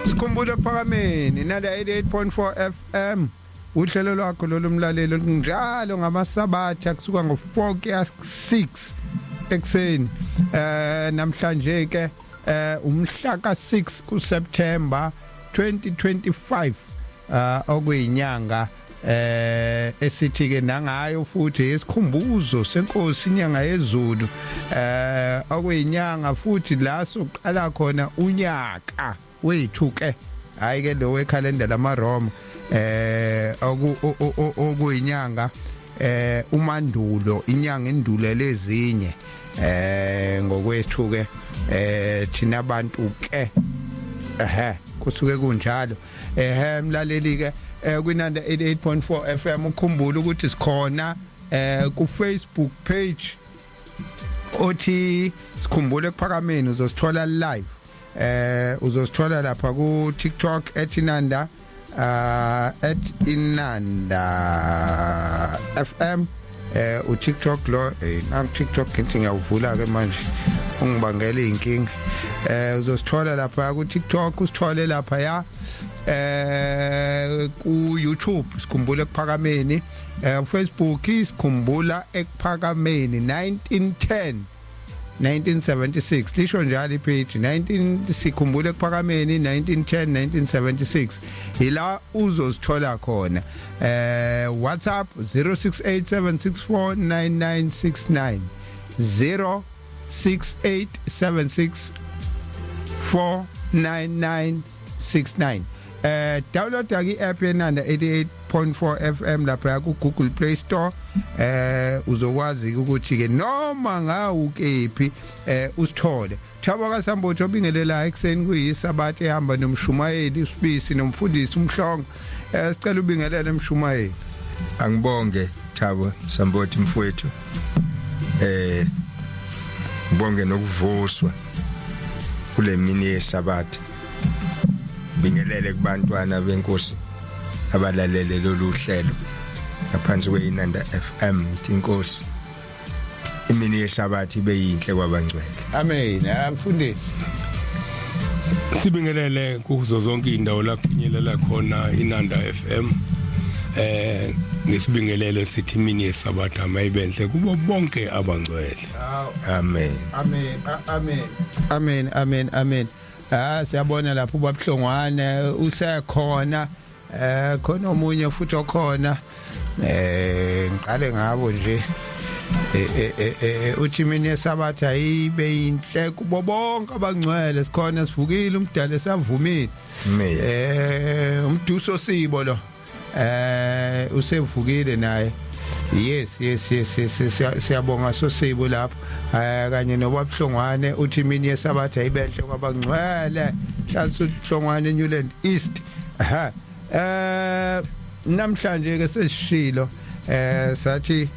Sikhumbule ekuphakameni nala 88.4 FM. Uhlelo lwakho lolu mlaleli njalo ngamasabatha kusuka ngo4 kuya 6 ekseni. Namhlanje ke umhla ka6 ku September 2025, okuyinyanga esithi ke nangayo futhi esikhumbuzo senkosi inyanga yezulu, okuyinyanga futhi la soqala khona unyaka wethu ke, hayi ke lo wekhalenda lamaRoma, okuyinyanga uMandulo, inyanga indulele ezinye ngokwethu ke thina abantu ke. Ehe, kusuke kunjalo. Ehe, mlaleli ke kwinanda 88.4 FM, ukhumbula ukuthi sikhona ku Facebook page othi Sikhumbule Ekuphakameni, uzosithola live. Uzosithola lapha ku TikTok @inanda @inanda FM, u TikTok lo. Na TikTok ngithi ngiyawuvula ke manje, ungibangela inkinga. Uzosithola lapha ku TikTok, usithole lapha ya ku YouTube, Sikhumbule Ekuphakameni. Facebook, Sikhumbula Ekuphakameni 1910 1976, lisho njalo ipage 19, Sikhumbula Ekuphakameni 1910 1976, ila uzosithola khona. WhatsApp 0687649969, 0687649969. Download ke i-app yeNanda 88.4 FM lapha ku Google Play Store. Uzokwazi ukuthi ke noma ngawukephi usithole. Thabo kaSambotho obingelela ekseni, kuyisabatha ehamba nomshumayeli uSibisi nomfundisi uMhlongo. Sicela ubingelele, mshumayeli. Angibonge, Thabo Sambothi mfowethu. Ngibonge nokuvuswa kule mini yesabatha. Bingelele kubantwana benkosi abalalele lolu hlelo ngaphansi kweInanda FM. Inkosi, imini yesabatha ibe yinhle kwabangcwele. Amen. Mfundisi. Sibingelele kuzo zonke indawo la kufinyelela khona Inanda FM. Ngisibingelele sithi imini yesabatha mayibenhle kubo bonke abangcwele. Amen. Amen, amen, amen, amen, amen. Ah, siyabona lapho ubabuhlongwane usekhona, khona omunye futhi okhona. Ngiqale ngabo nje. Uthi imini yesabatha ibe inhle kubo bonke abangcwele. Sikhona, sivukile, umdala esavumile. Amen. Umduso sibo lo usevukile naye. Yes, siyabonga sosibo lapho kanye nobabuhlongwane, uthi imini yesabatha ibenhle kwabangcwele. Hlalisa uHlongwane, Newland East. Ha, namhlanje ke sesishilo, sathi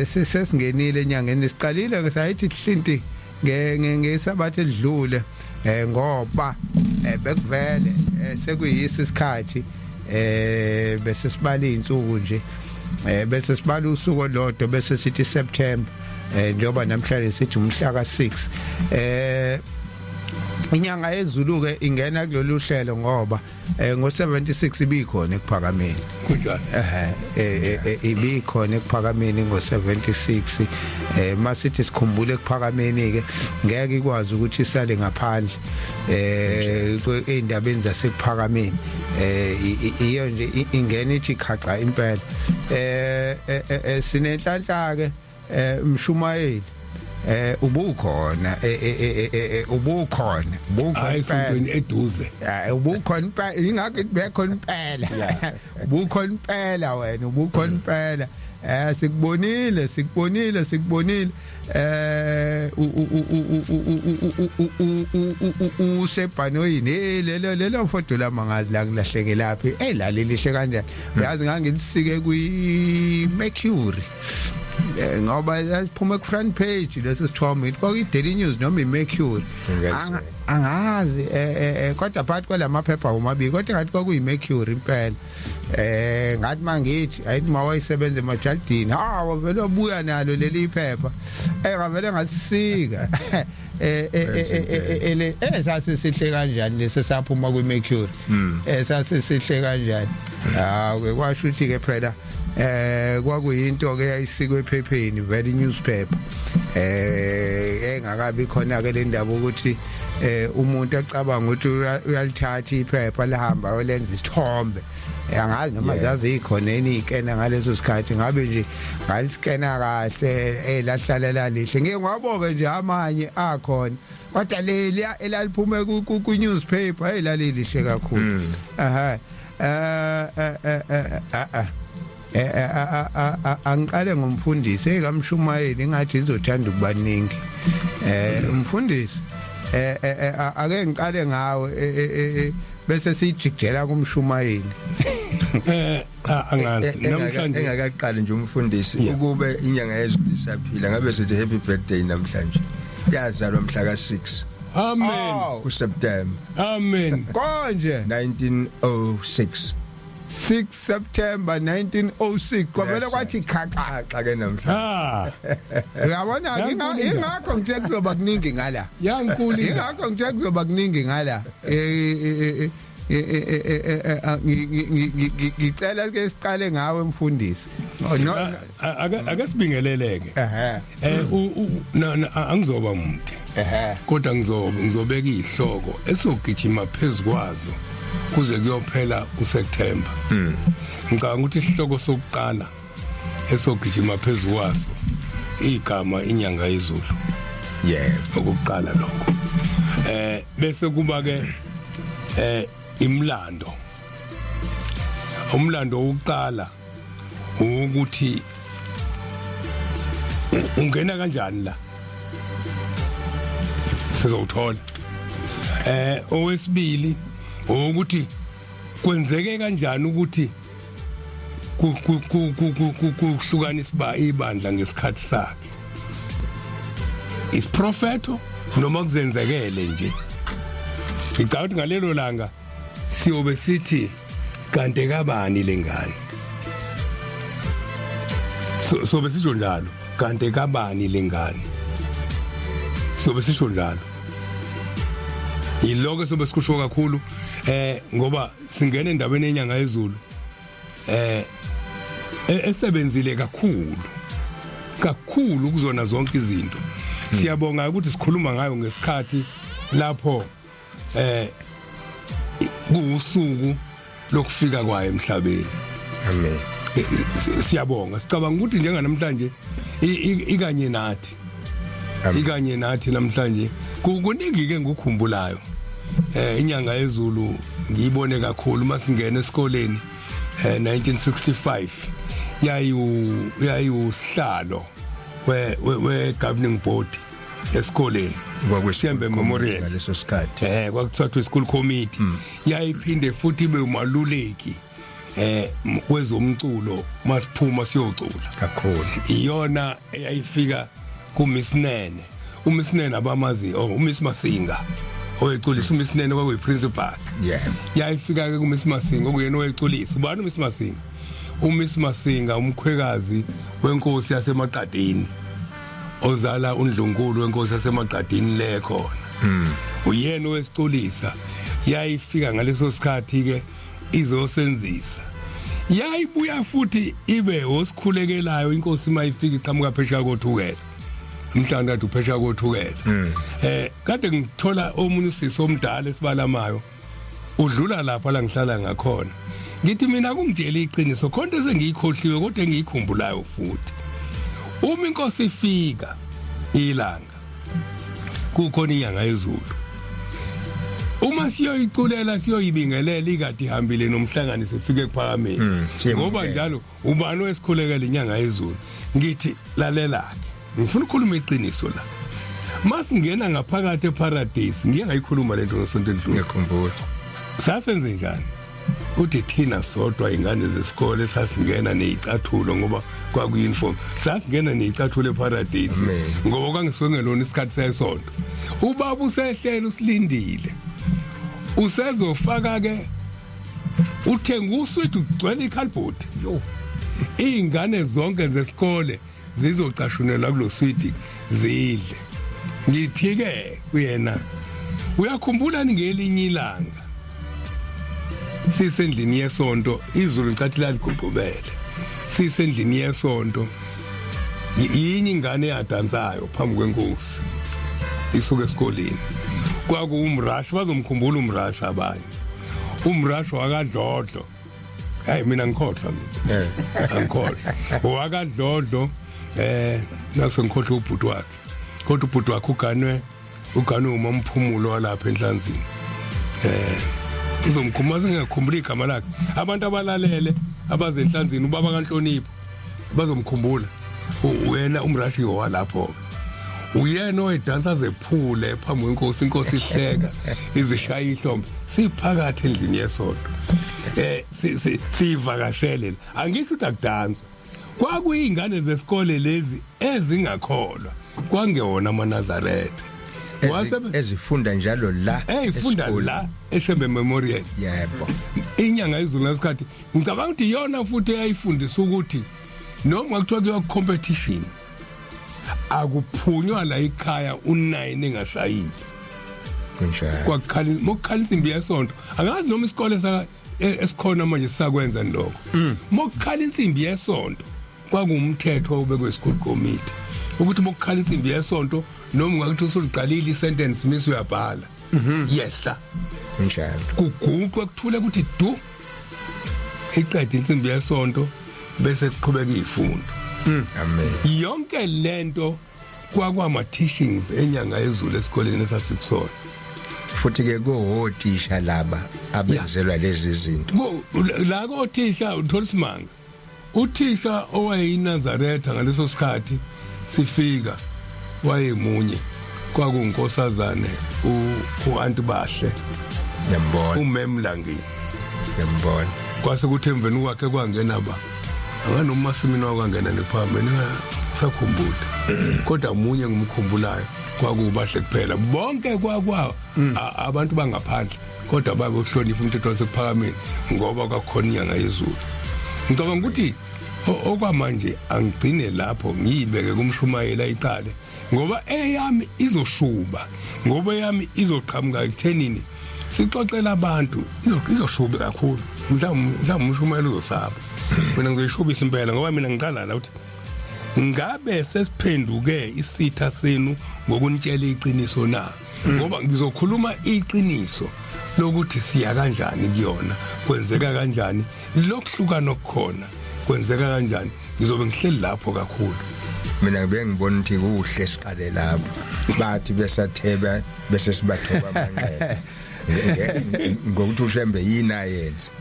sesingenile enyangeni, siqalile ke sayithi hlinti ngesabatha edlule, ngoba bekuvele sekuyisi isikhathi, bese sibala izinsuku nje, bese sibala usuku olodwa, bese sithi September, njengoba namhlanje sithi umhla ka6. Inyanga yezulu ke ingena kulolu hlelo ngoba ngo76 ibikhona Ekuphakameni. Kunjalo. Ehe, ibikhona Ekuphakameni ngo76. Masithi Sikhumbule Ekuphakameni ke, ngeke ikwazi ukuthi isale ngaphandle eindabeni zaseKuphakameni. Iyo nje ingena ithi khaxa impela. Sinenhlanhla ke, mshumayeli, ubukhona, ubukhona, ubukhona. Hayi, impela. Sontweni eduze. Ubukhona impela, ingakho bekhona impela. Ubukhona impela wena, ubukhona impela. Sikubonile, sikubonile, sikubonile. Usebhanoyini, hey, lelo foto lami ngazi la ngilahlekelaphi. Hey, la lelihle kanjani? Yazi ngangilisike kwi Mercury, ngoba yasiphuma ku front page leso sithombe, ngithi kwakuyi Daily News noma i Mercury. Angazi, kodwa phakathi kwalamaphepha omabili, kodwa ngathi kwakuyi Mercury impela. Ngathi mangithi ayithi mawayisebenza emajaldini, ha, wavele wabuya nalo leli phepha, ngavele ngasika. eh eh eh sasisihle kanjani lesi saphuma kwi Mercury eh sasisihle kanjani hawu kwasho ukuthi ke phela eh kwakuyinto ke yayisikwe ephepheni vele newspaper eh engakabi khona ke le ndaba ukuthi eh umuntu acabanga ukuthi uyalithatha iphepha lihamba ayolenza isithombe angazi noma zazikhona yini ikena ngaleso sikhathi ngabe nje ngaliskena kahle elahlalela lihle ngeke ngiwaboke nje amanye akhona kodwa leli elaliphume ku newspaper hey lalilihle kakhulu hmm. aha eh eh eh, eh, eh eh, eh angiqale ngomfundisi ekamshumayeli ngathi izothanda ukubaningi eh umfundisi eh ake ngiqale ngawe bese siyijigela kumshumayeli eh angazi namhlanje engakaqali nje umfundisi ukube inyanga yezulu isaphila ngabe sithi happy birthday namhlanje yazalwa mhla ka6 amen oh. kuSeptember amen konje 1906 6 September 1906 kwavele kwathi khaxa xa ke namhlanje ah uyabona ingakho ngithe kuzoba kuningi ngala yankulu ingakho ngithe kuzoba kuningi ngala eh, eh, eh, ngicela ke siqale ngawe mfundisi oh, ake sibingeleleke eh angizoba mude kodwa ngizobeka izihloko esizogijima phezukwazo kuze kuyophela uSeptember hmm. ngicabanga ukuthi isihloko sokuqala esogijima phezukwaso igama inyanga yezulu yebo okokuqala lokho eh bese kuba ke eh imlando umlando wokuqala ukuthi ungena kanjani la sizowuthola eh owesibili ukuthi kwenzeke kanjani ukuthi kuhlukanisa ibandla ngesikhathi sakhe isiprofetho noma kuzenzekele nje ngicabanga ukuthi ngalelo langa siyobe sithi kanti kabani lengane so sobe sisho njalo kanti kabani lengane sobe sisho njalo yiloko sobe sikusho kakhulu eh ngoba singena endaweni enyanga yezulu eh e, esebenzile kakhulu kakhulu kuzona zonke izinto hmm. siyabonga ukuthi sikhuluma ngayo ngesikhathi lapho eh kuusuku lokufika kwayo emhlabeni amen eh, eh, siyabonga sicabanga ukuthi njenganamhlanje ikanye nathi ikanye nathi namhlanje kuningi ke ngikukhumbulayo eh inyanga yezulu ngiyibone kakhulu masingena esikoleni eh 1965 yayu yayiwusihlalo we we governing board esikoleni kwakushembe memorial ngaleso sikhathi eh kwakuthathwa school committee mm. yayiphinde futhi ibe umaluleki eh kwezomculo masiphuma siyocula kakhulu iyona eyayifika kuMiss Nene uMiss Nene abamazi oh uMiss Masinga oweculisa uMiss Nene kwakuyi principal yeah yayifika ke kuMiss Masinga okuyena oweculisa ubani uMiss Masinga uMiss Masinga umkhwekazi wenkosi yasemaqadini ozala undlunkulu wenkosi yasemaqadini le khona hmm. uyena owesiculisa yayifika ngaleso sikhathi ke izosenzisa yayibuya futhi ibe osikhulekelayo inkosi mayifika iqhamuka phesheya kothukela umhlanje kade uphesheya kothukela hmm. eh kade ngithola omunye usisi omdala esibalamayo udlula lapha la ngihlala ngakhona ngithi mina kungitshela iqiniso khonto esengiyikhohliwe kodwa engiyikhumbulayo futhi uma inkosi ifika ilanga kukhona inyanga yezulu uma siyoyiculela siyoyibingelela ikade ihambile nomhlangano sifike ekuphakameni hmm, ngoba njalo ubani owesikhulekela inyanga yezulu ngithi lalela ke ngifuna ukukhuluma iqiniso la masingena ngaphakathi eparadise ngiye ngayikhuluma lento ngesonto elidlule ngiyakhumbula sasenze njani uthi thina sodwa ingane zesikole sasingena nezicathulo ngoba kwakuyi-uniform sasingena nezicathulo eparadise ngoba kwangisongelona isikhathi sesonto ubaba usehlele usilindile usezofaka ke uthenga uswidi ugcwele ikhalibhodi izingane zonke zesikole zizocashunelwa kuloswidi zidle Ngithi ke kuyena, uyakhumbula ngelinye ilanga sisendlini yesonto, izulu ngicathi laliguqubele, sisendlini yesonto, yinye ingane eyadansayo phambi kwenkosi isuka esikoleni, kwakuwumrashi, bazomkhumbula umrashi abanye, umrashi wakadlodlo. Hayi, mina ngikhohlwa, mina angikhohlwa wakadlodlo, naso ngikhohlwa ubhuti wakhe, kodwa ubhuti wakhe uganwe umamphumulo walapha enhlanzini. Uzomkhumbuza, singakhumbula igama lakhe. Abantu abalalele abazenhlanzini, ubaba kaNhlonipho, bazomkhumbula. Wena umrashi walapho, uyena oyedansa zephule phambi kwenkosi, inkosi ihleka izishaya ihlombe, siphakathi endlini yesonto, sivakashele. Angisho ukuthi akudanswa, kwakuyingane zesikole lezi ezingakholwa, kwangewona amaNazaretha. Ezifunda njalo la Ezifunda esikoleni. La eShembe Memorial. Inyanga yezulu ngasikhathi, ngicabanga ukuthi iyona futhi eyayifundisa ukuthi noma kuthiwa kuyiwa competition, akuphunywa la ekhaya u9 engashayile. Kunjalo. Kwakukhala, mokukhala insimbi yesonto, angazi noma isikole saka esikhona manje sisakwenza lokho, mokukhala insimbi yesonto, kwakuwumthetho obekwe school committee ukuthi mokukhala insimbi yesonto, noma ungakuthi usuliqalile isentence miss uyabhala, yehla. Kunjalo. Kuguqwe, kuthule ukuthi du, iqede insimbi yesonto, bese kuqhubeka izifundo. Amen. Yonke lento kwakwama teachings enyanga yezulu esikoleni esasikusona. Futhi ke kowotisha laba abenzelwa lezi zinto. La kothisha uthola isimanga, uthisha owayeyiNazaretha ngaleso sikhathi sifika wayemunye, kwakunkosazane uAnti Bahle. Ngiyambona. Umemlangeni. Ngiyambona. Kwase kuthi emveni kwakhe kwangena ba anganomasimini, wakwangena nephambi, mina sakhumbula, kodwa munye ngimkhumbulayo, kwakubahle kuphela. Bonke kwakwa abantu bangaphandle, kodwa babe uhlonipha umthetho wasekuphakameni ngoba kwakhona inyanga yezulu. Ngicabanga ukuthi okwamanje angigcine lapho, ngiyibeke kumshumayela iqale, ngoba eyami izoshuba, ngoba eyami izoqhamuka ekuthenini sixoxela abantu, izoshuba kakhulu. Mhlawumbe umshumayela uzosaba, mina ngizoyishubisa impela, ngoba mina ngiqala la ukuthi ngabe sesiphenduke isitha senu ngokunitshela iqiniso na, ngoba ngizokhuluma iqiniso lokuthi siya kanjani kuyona, kwenzeka kanjani lokuhlukana okukhona, kwenzeka kanjani. Ngizobe ngihleli lapho kakhulu. Mina ngibe ngibona ukuthi kuhle siqale lapho, bathi besatheba bese sibathoba amanxeba ngokuthi uShembe yini ayenza.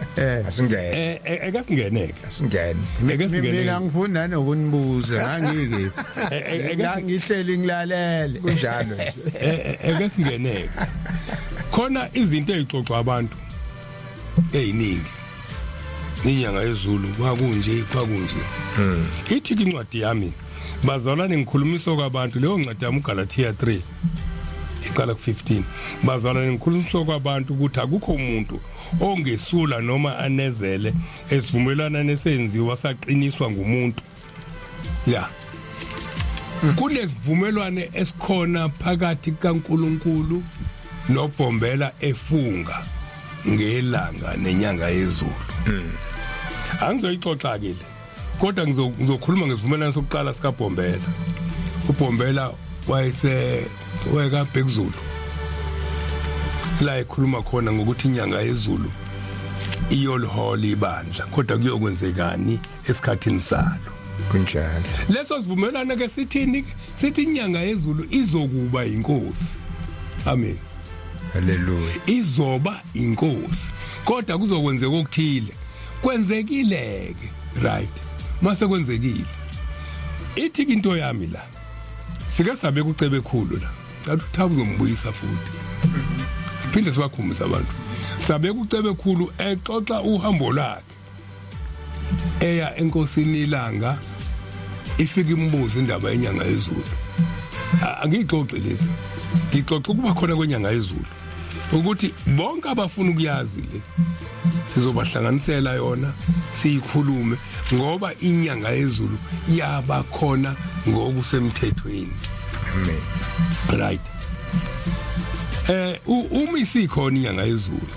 Asingene. Eke singeneke. Asingene. Eke singeneke. Mina ngifuna nokunibuza, ngangike ngihleli ngilalele. Kunjalo nje. Eke singeneke khona izinto ezixoxwa abantu eziningi, inyanga yezulu kwakunje, kwakunje. Ithi incwadi yami, bazalwane, ngikhulumisa kwabantu, leyo ncwadi yami uGalatia 3 iqala ku15, bazalwane, ngikhulumisa kwabantu ukuthi akukho umuntu ongesula noma anezele esivumelwana nesenziwa saqiniswa ngumuntu. Ya, kunesivumelwane esikhona phakathi kaNkuluNkulu noBhombela efunga ngelanga nenyanga yezulu. Angizoyixoxa ke le, kodwa ngizokhuluma ngesivumelwano sokuqala sikaBhombela. UBhombela wayese wayekabhekuzulu la ekhuluma khona ngokuthi inyanga yezulu iyolihola ibandla, kodwa kuyokwenzekani esikhathini salo. Kunjalo. Leso sivumelwano ke sithini? Sithi inyanga yezulu izokuba inkosi. Amen. Haleluya. Izoba inkosi, kodwa kuzokwenzeka okuthile. Kwenzekile ke, right? Mase kwenzekile, ithi into yami la, sike sabe kucebe khulu la, ngathi uThabo uzombuyisa futhi, siphinde sibakhumbuze abantu. Sabe kucebe khulu exoxa uhambo lwakhe eya enkosini ilanga, ifika imbuzo indaba yenyanga yezulu. Angiyixoxi lezi, ngixoxa ukuba khona kwenyanga yezulu, ukuthi bonke abafuna ukuyazi le sizobahlanganisela yona, siyikhulume, ngoba inyanga yezulu yaba khona ngokusemthethweni. Amen. Right. Uma isikhona inyanga yezulu,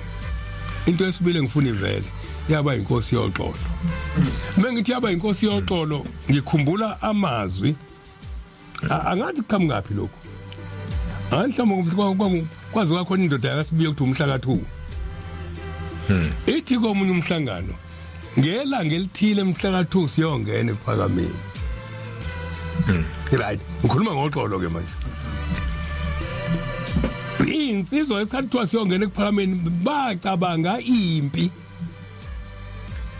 into esibile ngifuna ivele yaba inkosi yoxolo. Mengithi yaba inkosi yoxolo, ngikhumbula amazwi angathi qhamukaphi lokho. Anhlamba kwazi kwakhona indoda yakasibiye ukuthi umhla ka2. Ithi komunye umhlangano ngelanga elithile mhla ka2 siyongena ekuphakameni. Right, ngikhuluma ngoxolo ke manje. Insizwa esikhathi kuthiwa siyongena ekuphakameni bacabanga impi.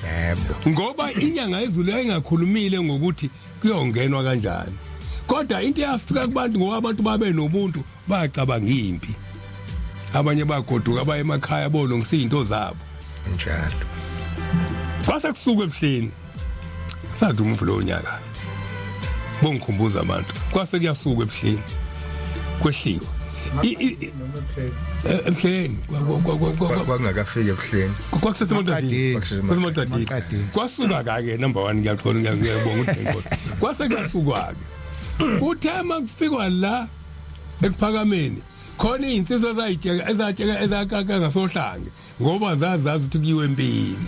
Yebo. Ngoba inyanga yezulu yayingakhulumile ngokuthi kuyongenwa kanjani. Kodwa into eyafika kubantu ngoba abantu babe nobuntu bacabanga impi. Abanye bagoduka baye emakhaya bolungisa izinto zabo. Njalo. Kwase kusuka ebuhleni. Sathi umvu lo nyaka. Bongikhumbuza abantu. Kwase kuyasuka ebuhleni. Kwehliwa. Ebuhleni kwangakafiki ebuhleni. Kwakusesemaqadini. Kwakusesemaqadini. Kwasuka ke number 1 ngiyaxola ngiyabonga uDenkosi. Kwase kuyasuka ke. Uthe makufikwa la ekuphakameni khona izinsizwa ezayitsheka ezatsheka ezakaka ngasohlange ngoba zazazi ukuthi kuyiwe empini.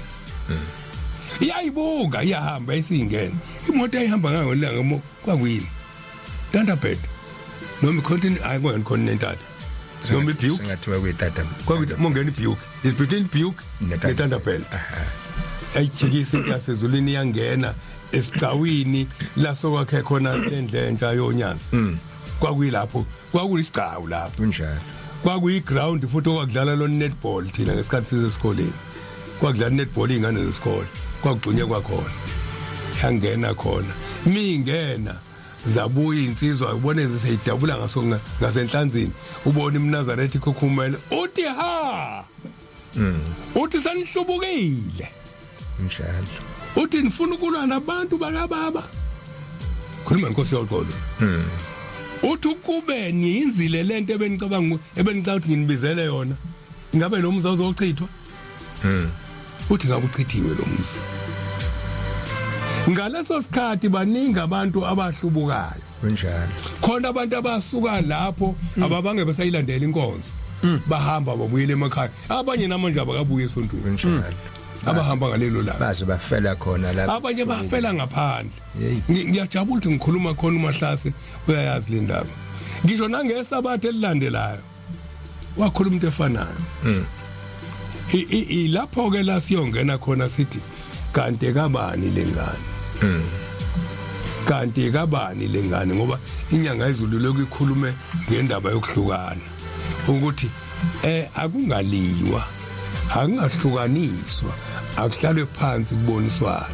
Iyayibuka iyahamba isingena. Imoto ayihamba ngayo langa kwakuyini? Thunderbird. Noma icontinental, hayi kwangena continental. Noma iBuick. Sengathiwa kuyitata. Kwakuthi mongena iBuick. Is between Buick neThunderbird. Ayijikisa into yasezulwini iyangena esigcawini lasokwakhe khona lendle entsha yonyazi. Kwakuyilapho kwakuyisigcawu lapho. Kunjalo. Kwakuyi ground futhi okwakudlala lo netball thina ngesikhathi sisesikoleni. Kwakudlala netball izingane zesikole. Kwakugxunywe kwakhona. Yangena khona. Mingena zabuya insizwa ubone seyidabula ngaso ngasenhlanzini ubona iMnazaretha ikhukhumele uthi ha. Uthi sanihlubukile. Njalo. Uthi nifuna ukulwa nabantu bakababa. Khuluma inkosi yoxolo. Uthi ukube niyinzile lento ebenicabanga ebenicabanga ukuthi nginibizele yona. Ingabe lo muzi awuzochithwa? Uthi ngabe uchithiwe lo muzi. Ngaleso sikhathi baningi abantu abahlubukayo. Kunjalo. Khona abantu abasuka lapho ababange besayilandela inkonzo. Bahamba babuyele emakhaya. Abanye namanje abakabuye esontweni. Kunjalo. Abahamba ngalelo langa. Baze bafela khona lapho. Abanye bafela ngaphandle. Hey. Ngiyajabula ukuthi ngikhuluma khona uMahlase uyayazi le ndaba. Ngisho nangesabatha elilandelayo wakhuluma into efanayo. Ilapho ke la siyongena khona sithi kanti kabani lengane. Kanti kabani lengane ngoba inyanga yezulu lokhu ikhulume ngendaba yokuhlukana ukuthi akungaliwa akungahlukaniswa akuhlalwe phansi kuboniswana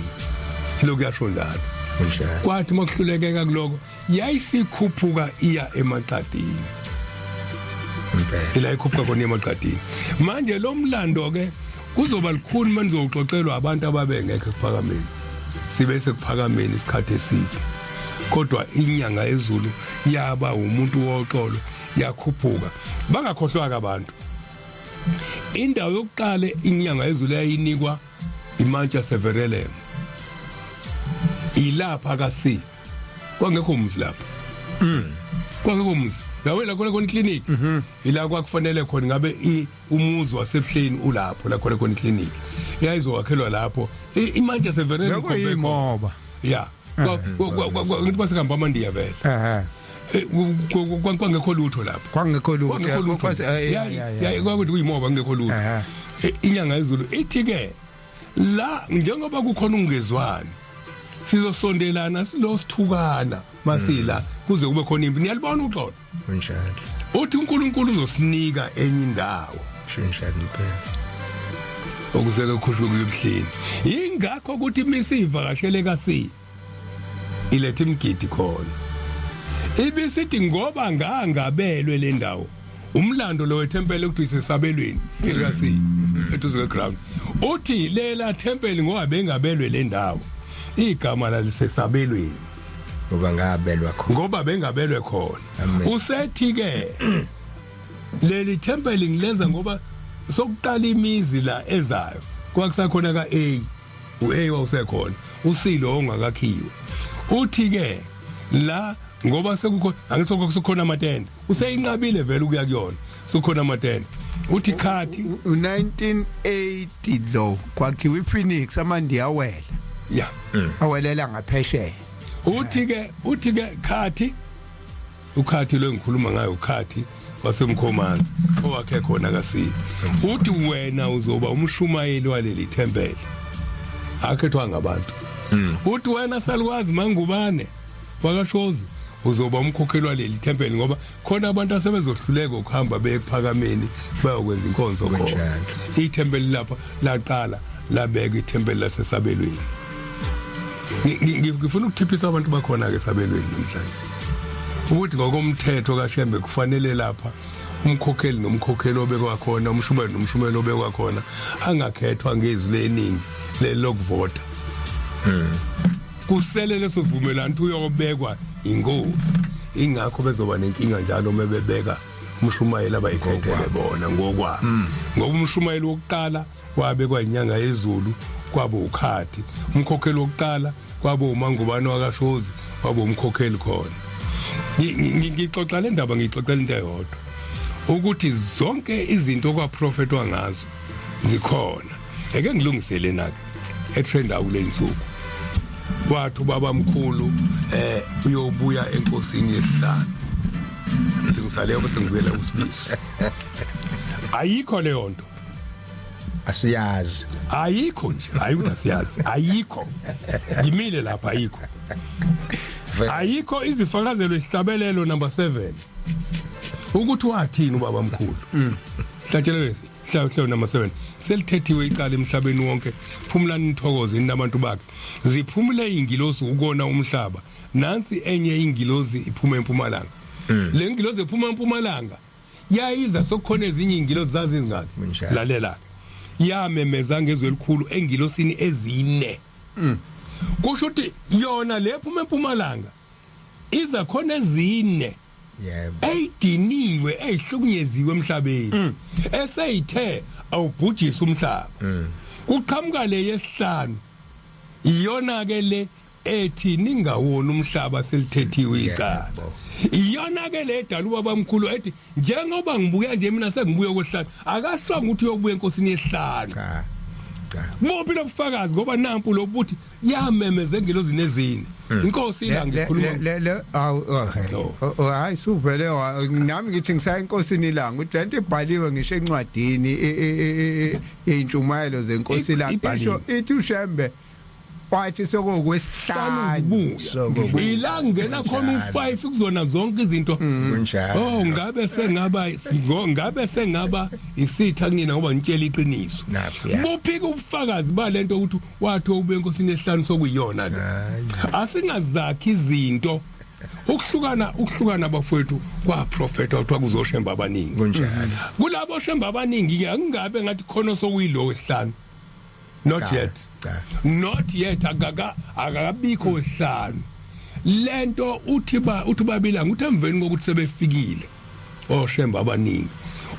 lokhu yasho njalo. Kunjalo. Kwathi makuhlulekeka kuloko yayisikhuphuka iya emaqadini. Impela. Ila ikhuphuka khona emaqadini. Manje lo mlando ke kuzoba likhulu manizowuxoxelwa abantu ababengekho ekuphakameni. Sibe sekuphakameni isikhathi eside. Kodwa inyanga yezulu yaba umuntu woxolo yakhuphuka. Bangakhohlwa abantu. Indawo yokuqala inyanga yezulu yayinikwa iMantsha Severelem. Ilapha ka C. Kwangekho umuzi lapha. Kwangekho umuzi. Yawela khona khona clinic. Ila kwakufanele khona ngabe umuzi wasebuhleni ulapho la khona khona clinic. Yayizowakhelwa lapho. iMantsha Severelem Bekuyimoba. Yeah. Ngithi basehamba amandiya vele. Kwangekho lutho lapho. Kwangekho lutho. Kwangekho lutho. Kwakuthi kuyimoba kungekho lutho. Inyanga yezulu ithi ke la njengoba kukhona ungezwani sizosondelana silo sithukana masila kuze kube khona impi. Niyalibona uxolo. Kunjalo. Uthi uNkulunkulu uzosinika enye indawo. Kunjalo impela. Okuseke khushwe kuyebuhleni. Ingakho ukuthi imisivakashele kaSi ilethe imigidi khona. Ibisithi ngoba ngangabelwe le ndawo. Umlando lo wethempeli ukuthi isesabelweni elikaSi eduze kweground. Uthi lela thempeli ngoba bengabelwe le ndawo. Igama lalisesabelweni. Ngoba ngabelwa khona. Ngoba bengabelwe khona. Amen. Usethi ke leli thempeli ngilenza ngoba sokuqala imizi la ezayo. Kwakusakhona ka A. uA wawusekhona. uSilo ongakakhiwe. Uthi ke la Ngoba sekukho, angithi sekukhona amatende, useyinqabile vele ukuya kuyona, sekukhona amatende. Uthi khathi U1980 lo kwakhiwa iPhoenix, amandiya awela awelela ngaphesheya. Uthi ke khathi, ukhathi lo engikhuluma ngayo, ukhathi wasemkhomazi owakhe khona kasi, uthi wena uzoba umshumayeli waleli thempeli, akhethwa ngabantu. Uthi wena salukwazi mangubane wakashozi uzoba umkhokheli waleli thempeli, ngoba khona abantu asebezohluleka ukuhamba beye ekuphakameni bayokwenza inkonzo khona. Ithempeli lapha laqala labeka ithempeli lasesabelweni. Ngifuna ukuthiphisa abantu bakhona ke esabelweni namhlanje ukuthi ngokomthetho kaShembe kufanele lapha umkhokheli nomkhokheli obekwa khona, umshumayeli nomshumayeli obekwa khona, angakhethwa ngezwi leningi lelokuvota. Kusele leso sivumelwano ukuthi uyobekwa inkosi, ingakho bezoba nenkinga njalo uma bebeka umshumayeli abayikhethele bona ngokwabo, ngoba umshumayeli wokuqala wabekwa inyanga yezulu, kwabo ukhathi, umkhokheli wokuqala kwabo uMangubane wakashozi, wabo umkhokheli khona. Ngixoxa le ndaba, ngixoxela into eyodwa, ukuthi zonke izinto okwaprofetwa ngazo zikhona. Eke ngilungisele nake etrenda kule insuku, wathi ubaba mkhulu uyobuya enkosini yesihlanu. Ngisaleyo bese ngibuyela kusibisi. Ayikho leyo nto. Asiyazi. Ayikho nje, hayi ukuthi asiyazi, ayikho. Ngimile lapha, ayikho, ayikho. Izifakazelo, isihlabelelo number 7, ukuthi wathini ubaba mkhulu. Hlatshelelo hlelo number 7: "Selithethiwe icala emhlabeni wonke, phumulani nithokoze nabantu bakhe. Ziphumule ingilosi ukona umhlaba, nansi enye ingilosi iphuma empumalanga." Le ngilosi ephuma empumalanga yayiza sokukhona ezinye ingilosi zazingaki. Lalela ke, yamemeza ngezwe elikhulu engilosini ezine. Kusho ukuthi yona le phuma empumalanga iza khona ezine eyidiniwe, eyihlukunyeziwe emhlabeni, eseyithe awubhujisa umhlaba. Kuqhamuka le yesihlanu, iyona ke le ethi ningawona umhlaba, selithethiwe icala. Iyona ke le edala ubaba mkhulu ethi njengoba ngibuya nje mina sengibuye kwesihlanu. Akasonga ukuthi uyobuya enkosini yesihlanu. Cha, cha. Buphi lobufakazi? Ngoba nampu lobuthi yamemeza engelozini ezine, inkosi ila ngikhuluma. Le awu, okay. No. Oh, hayi, suvele nami ngithi ngisaya enkosini ilanga, ukuthi lento ibhaliwe ngisho encwadini intshumayelo zenkosi ilanga. Ibhaliwe. Isho ithi uShembe wathi sokokwesihlanu. Ngibuya ila ngena khona u5 kuzona zonke izinto. Oh, ngabe sengaba isitha kunina ngoba ngitshela iqiniso. Nakho, ya. Buphika ubufakazi balento ukuthi wathi ube enkosini esihlanu sokuyiyona le. Asingazakhi izinto. Ukuhlukana bafowethu kwaprofeta kuthiwa kuzoshemba abaningi. Kulabo shemba abaningi ke, angingabe ngathi khona sokuyilo wesihlanu, not Cha, yet. cha. Not yet, akakabikho wesihlanu. Lento uthi babilanga, uthi emveni kokuthi sebefikile oshemba abaningi,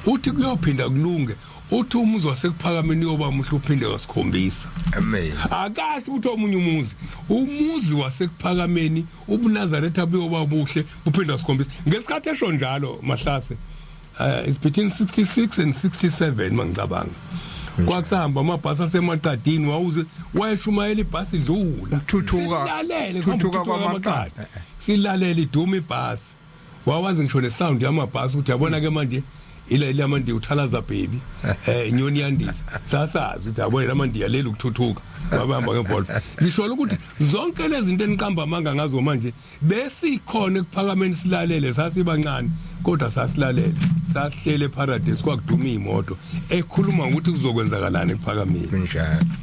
uthi kuyophinda kulunge, uthi umuzi wasekuphakameni uyoba muhle uphinde wasikhombisa. Amen. Akasho ukuthi omunye umuzi, umuzi wasekuphakameni, ubuNazaretha buyoba buhle buphinde wasikhombisa. Ngesikhathi esho njalo mahlase, it's between 66 and 67 mangicabanga, kwakusahamba amabhasi asemaqadini, wawuze wayeshumayela ibhasi idlula. Ukuthuthuka- Silalele. Thuthuka kwamaqadi, silalele iduma ibhasi, wawazi ngisho nesound yamabhasi ukuthi yabona ke manje ila ilamandiya uthalaza baby, inyoni yandisa, sasazi ukuthi yabona lamandiya leli ukuthuthuka babamba ngeVolvo. Ngisho ukuthi zonke lezi zinto eniqamba amanga ngazo manje besikhona ekuphakameni silalele, sasibancane kodwa sasilalele, sasihlele eparadise, kwakuduma imoto ekhuluma ukuthi kuzokwenzakalani ekuphakameni.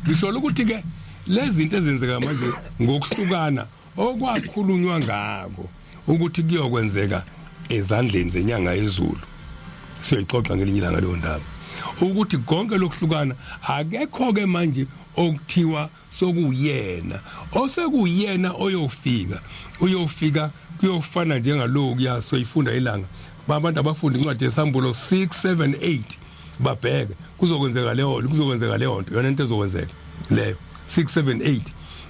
Ngisho ukuthi ke lezi zinto ezenzeka manje ngokuhlukana okwakhulunywa ngako ukuthi kuyokwenzeka ezandleni zenyanga yezulu, siyoyixoxa ngelinye ilanga leyo ndaba, ukuthi konke lokuhlukana akekho ke manje okuthiwa sokuyena osekuyena oyofika, uyofika kuyofana njengaloku kuyasoyifunda ilanga. Abantu abafunda incwadi yesambulo 6 7 8, babheke kuzokwenzeka leyo, kuzokwenzeka leyo nto, yona into ezokwenzeka leyo 6 7 8,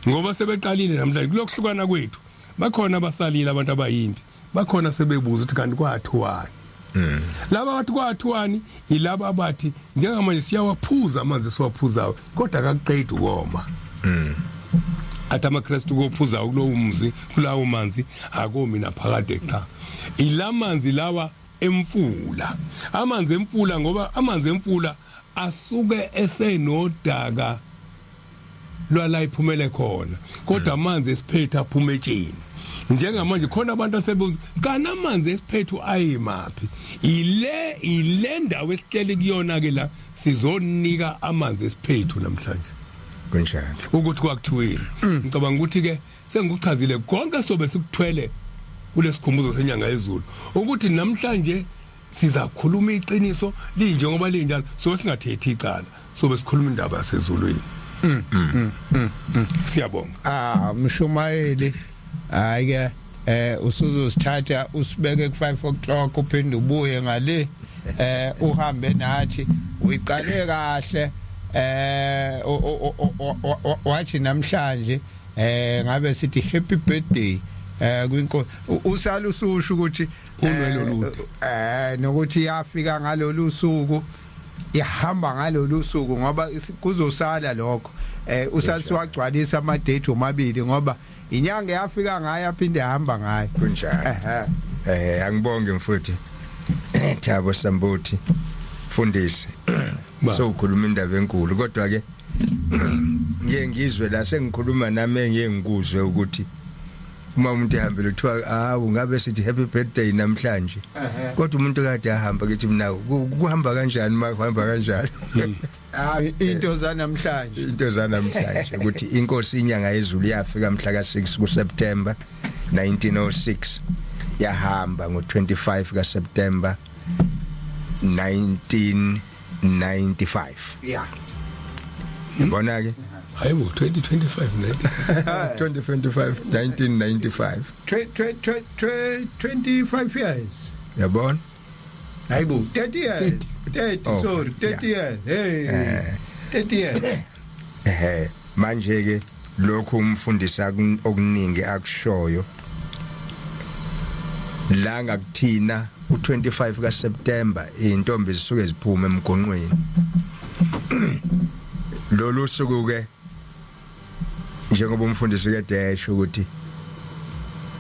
ngoba sebeqalile namhlanje kulokuhlukana kwethu. Bakhona abasalile abantu abayimpi, bakhona sebebuza ukuthi kanti kwathiwani. Laba bathi kwathiwani yilaba abathi njengamanje siyawaphuza amanzi esiwaphuzayo kodwa akakuqedi ukoma. Athi amaKristu kophuzayo kulowo mzi kulawo manzi akomi naphakade cha. Ilamanzi lawa emfula. Amanzi emfula ngoba amanzi emfula asuke esenodaka lwala iphumele khona kodwa amanzi esiphethu aphuma etsheni njengamanje khona abantu asebuza kana amanzi esiphethu ayimaphi ile ndawo esihleli kuyona ke la sizonika amanzi esiphethu namhlanje. Kunjalo. Ukuthi kwakuthiweni ngicabanga ukuthi ke sengikuchazile konke sobe sikuthwele kulesikhumbuzo senyanga yezulu ukuthi namhlanje sizakhuluma iqiniso linjengoba linjalo sobe singathethi icala sobe sikhuluma indaba yasezulwini. Siyabonga. Ah mshumayeli hayi ke usuzosithatha usibeke ku 5 o'clock uphinde ubuye ngale uhambe nathi uyiqale kahle wathi namhlanje ngabe sithi happy birthday kwinkosi usala ususho ukuthi Unwele olude. Nokuthi yafika ngalolu suku ihamba ngalolu suku ngoba kuzosala lokho usala siwagcwalisa ama date omabili ngoba inyanga yafika ngayo aphinde hamba ngayo. Kunjalo. Angibonge mfuthi Thabo Sambuthi mfundisi. So ukhuluma indaba enkulu kodwa ke ngiye ngizwe la sengikhuluma nami engiye ngikuzwe ukuthi uma umuntu ehambile kuthiwa hawu ngabe sithi happy birthday namhlanje kodwa umuntu kade ahamba kithi mina kuhamba kanjani uma kuhamba kanjani. Ah into zanamhlanje into zanamhlanje ukuthi inkosi inyanga yezulu yafika mhla ka6 kuSeptember 1906 yahamba ngo25 kaSeptember 1995. Yeah. Yabona ke hayibo 2025 ne 2025 1995 25 years. Yabona hayibo 30 years 30 Oh, sorry 30 years hey 30 years. Manje ke lokhu umfundisi okuningi akushoyo la ngakuthina u25 kaSeptember intombi zisuke ziphuma emgonqweni. Lolu suku ke njengoba umfundisi kade esho ukuthi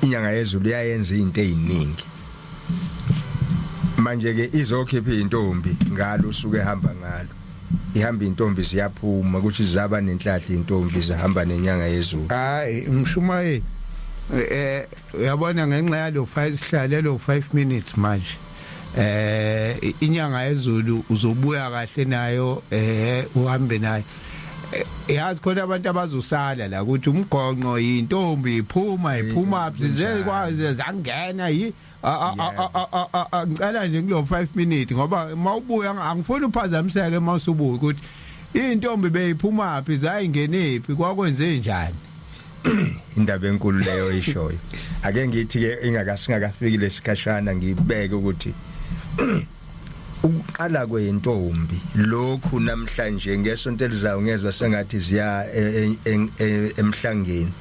inyanga yezulu iyayenza izinto eziningi manje ke izokhipha intombi ngalo usuke ehamba ngalo ihamba intombi ziyaphuma ukuthi zaba nenhlahla intombi zihamba nenyanga yezulu. Hayi mshumayeli uyabona ngenxa yalo 5 sihlale lo 5 minutes manje inyanga yezulu uzobuya kahle nayo uhambe nayo. Yazi khona abantu abazosala la ukuthi umgonqo yintombi iphuma size kwazi zangena yi ngicela nje kulo 5 minutes ngoba mawubuya angifuni uphazamiseke mawusubuya ukuthi intombi beyiphuma phi zayingenephi kwakwenze njani. Indaba enkulu leyo ishoyo. Ake ngithi ke ingakasingakafiki lesikhashana ngibeke ukuthi ukuqala kwentombi lokhu namhlanje ngesonto elizayo ngezwe sengathi ziya emhlangeni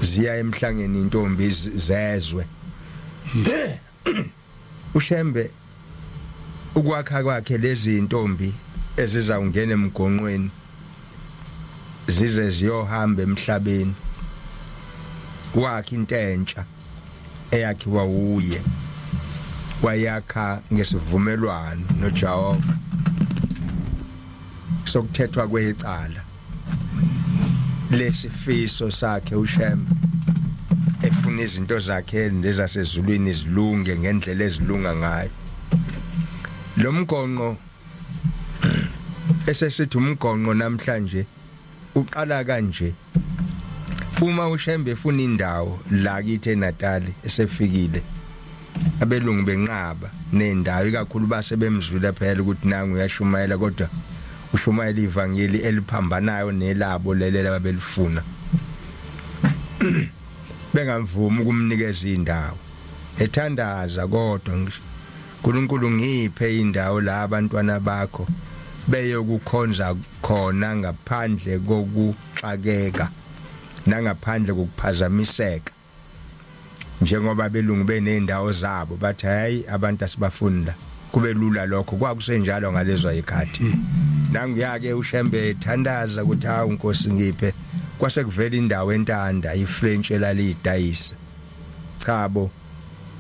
ziya emhlangeni intombi zezwe. uShembe ukwakha kwakhe lezi intombi ezizawungena emgonqweni zize ziyohamba emhlabeni wakhe into entsha eyakhiwa uye wayakha ngesivumelwano noJehova sokuthethwa kwecala lesifiso sakhe uShembe efuna izinto zakhe nezasezulwini zilunge ngendlela ezilunga ngayo. Lo mgonqo esesithi umgonqo namhlanje uqala kanje uma uShembe efuna indawo la kithi eNatal esefikile abelungu benqaba nendawo ikakhulu base bemzwile phela ukuthi nangu uyashumayela kodwa ushumayela ivangeli eliphambanayo nelabo lele ababelifuna bengamvumi ukumnikeza indawo ethandaza kodwa uNkulunkulu ngiphe indawo la abantwana bakho beyokukhonza khona ngaphandle kokuxakeka. Nangaphandle kokuphazamiseka, njengoba belungu benendawo zabo bathi hayi, abantu asibafuni la, kube lula. Lokho kwakusenjalo ngalezo ikhathi. Nangiyake uShembe ethandaza ukuthi, "Hawu Nkosi, ngiphe." Kwase kuvela indawo entanda, iFrench elalidayisa. Chabo,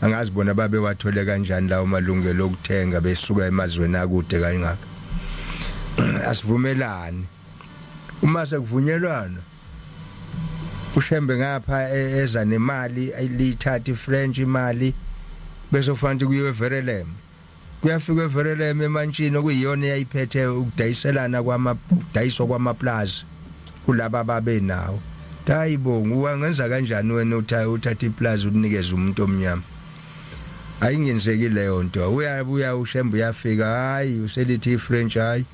angazi bona babe wathole kanjani lawo malungelo okuthenga besuka emazweni akude kangaka. Asivumelani. Uma sekuvunyelwana, uShembe ngapha eza nemali, lithatha iFrench imali, bese kufanele kuyiwe eVerelem. Kuyafika eVerelem emantshini, okuyiyona eyayiphethe ukudayiselana kwama kudayiswa kwamaplaza kulaba babe nawo. Hayibo, ungenza kanjani wena uthatha iplaza unikeze umuntu omnyama? Ayingenzeki leyo nto. Uyabuya uShembe, uyafika, hayi, uselithi iFrench, hayi,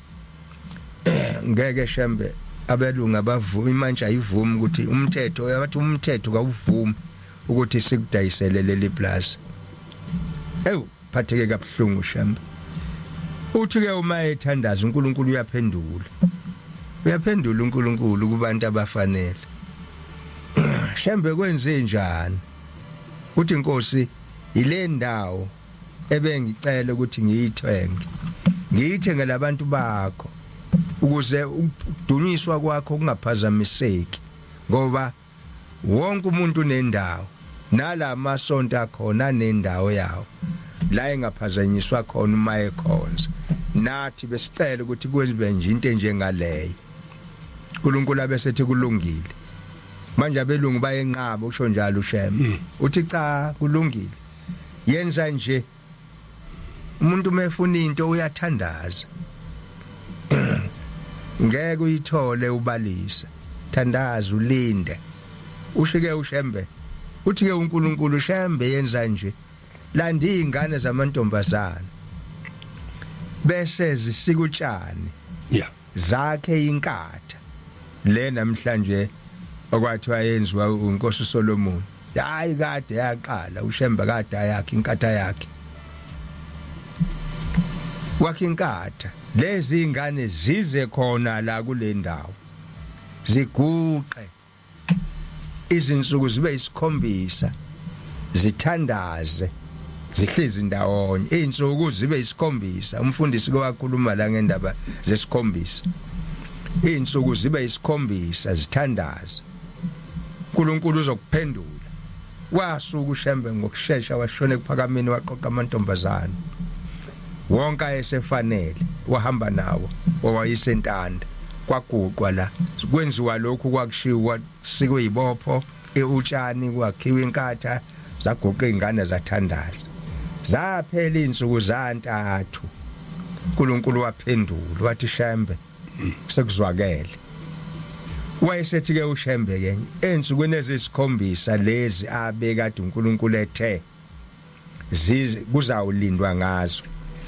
ngeke Shembe, abelungu abavumi, imantshi ayivumi ukuthi umthetho, yabathi umthetho kawuvumi ukuthi sikudayisele leli plaza. Ewu, phatheke kabuhlungu Shembe. Uthi ke uma ethandaza, uNkulunkulu uyaphendula, uyaphendula uNkulunkulu kubantu abafanele. Shembe, kwenze njani? Uthi, "Inkosi, ile ndawo ebengicela ukuthi ngiyithenge, ngiyithenge labantu bakho ukuze ukudunyiswa kwakho kungaphazamiseki, ngoba wonke umuntu unendawo, nalamasonto akhona nendawo yawo la engaphazanyiswa khona uma ekhonza. Nathi besicela ukuthi kwenziwe nje into enjengaleyo." uNkulunkulu abesethi, "Kulungile." Manje abelungu bayenqaba, usho njalo uShembe. Uthi, "Cha, kulungile, yenza nje." Umuntu mefuna into uyathandaza, ngeke uyithole ubalisa. Thandaza, ulinde. Ushike uShembe, uthi ke uNkulunkulu, "Shembe, yenza nje, landa izingane zamantombazana bese zisika utshani zakhe inkatha le namhlanje okwathiwa yenziwa uNkosi Solomon." Hayi, kade yaqala uShembe, kade ayakhe inkatha yakhe, wakhe inkatha. Lezi ingane zize khona la kule ndawo, ziguqe izinsuku zibe isikhombisa, zithandaze, zihlezi ndawonye izinsuku zibe isikhombisa. Umfundisi ke wakhuluma la ngendaba zesikhombisa. Izinsuku zibe isikhombisa zithandaze, uNkulunkulu uzokuphendula. Wasuka uShembe ngokusheshsha, washona ekuphakameni, waqoqa amantombazana wonke ayesefanele, wahamba nawo, wawayisa entanda. Kwaguqwa la, kwenziwa lokhu kwakushiwo, kwasikwe ibopho, utshani, kwakhiwa inkatha, zaguqa izingane, zathandaza, zaphela izinsuku zantathu. uNkulunkulu waphendula, wathi, "Shembe, sekuzwakele." Wayesethi ke uShembe ke, ensukwini ezisikhombisa lezi abekade uNkulunkulu ethe zize kuzawulindwa ngazo,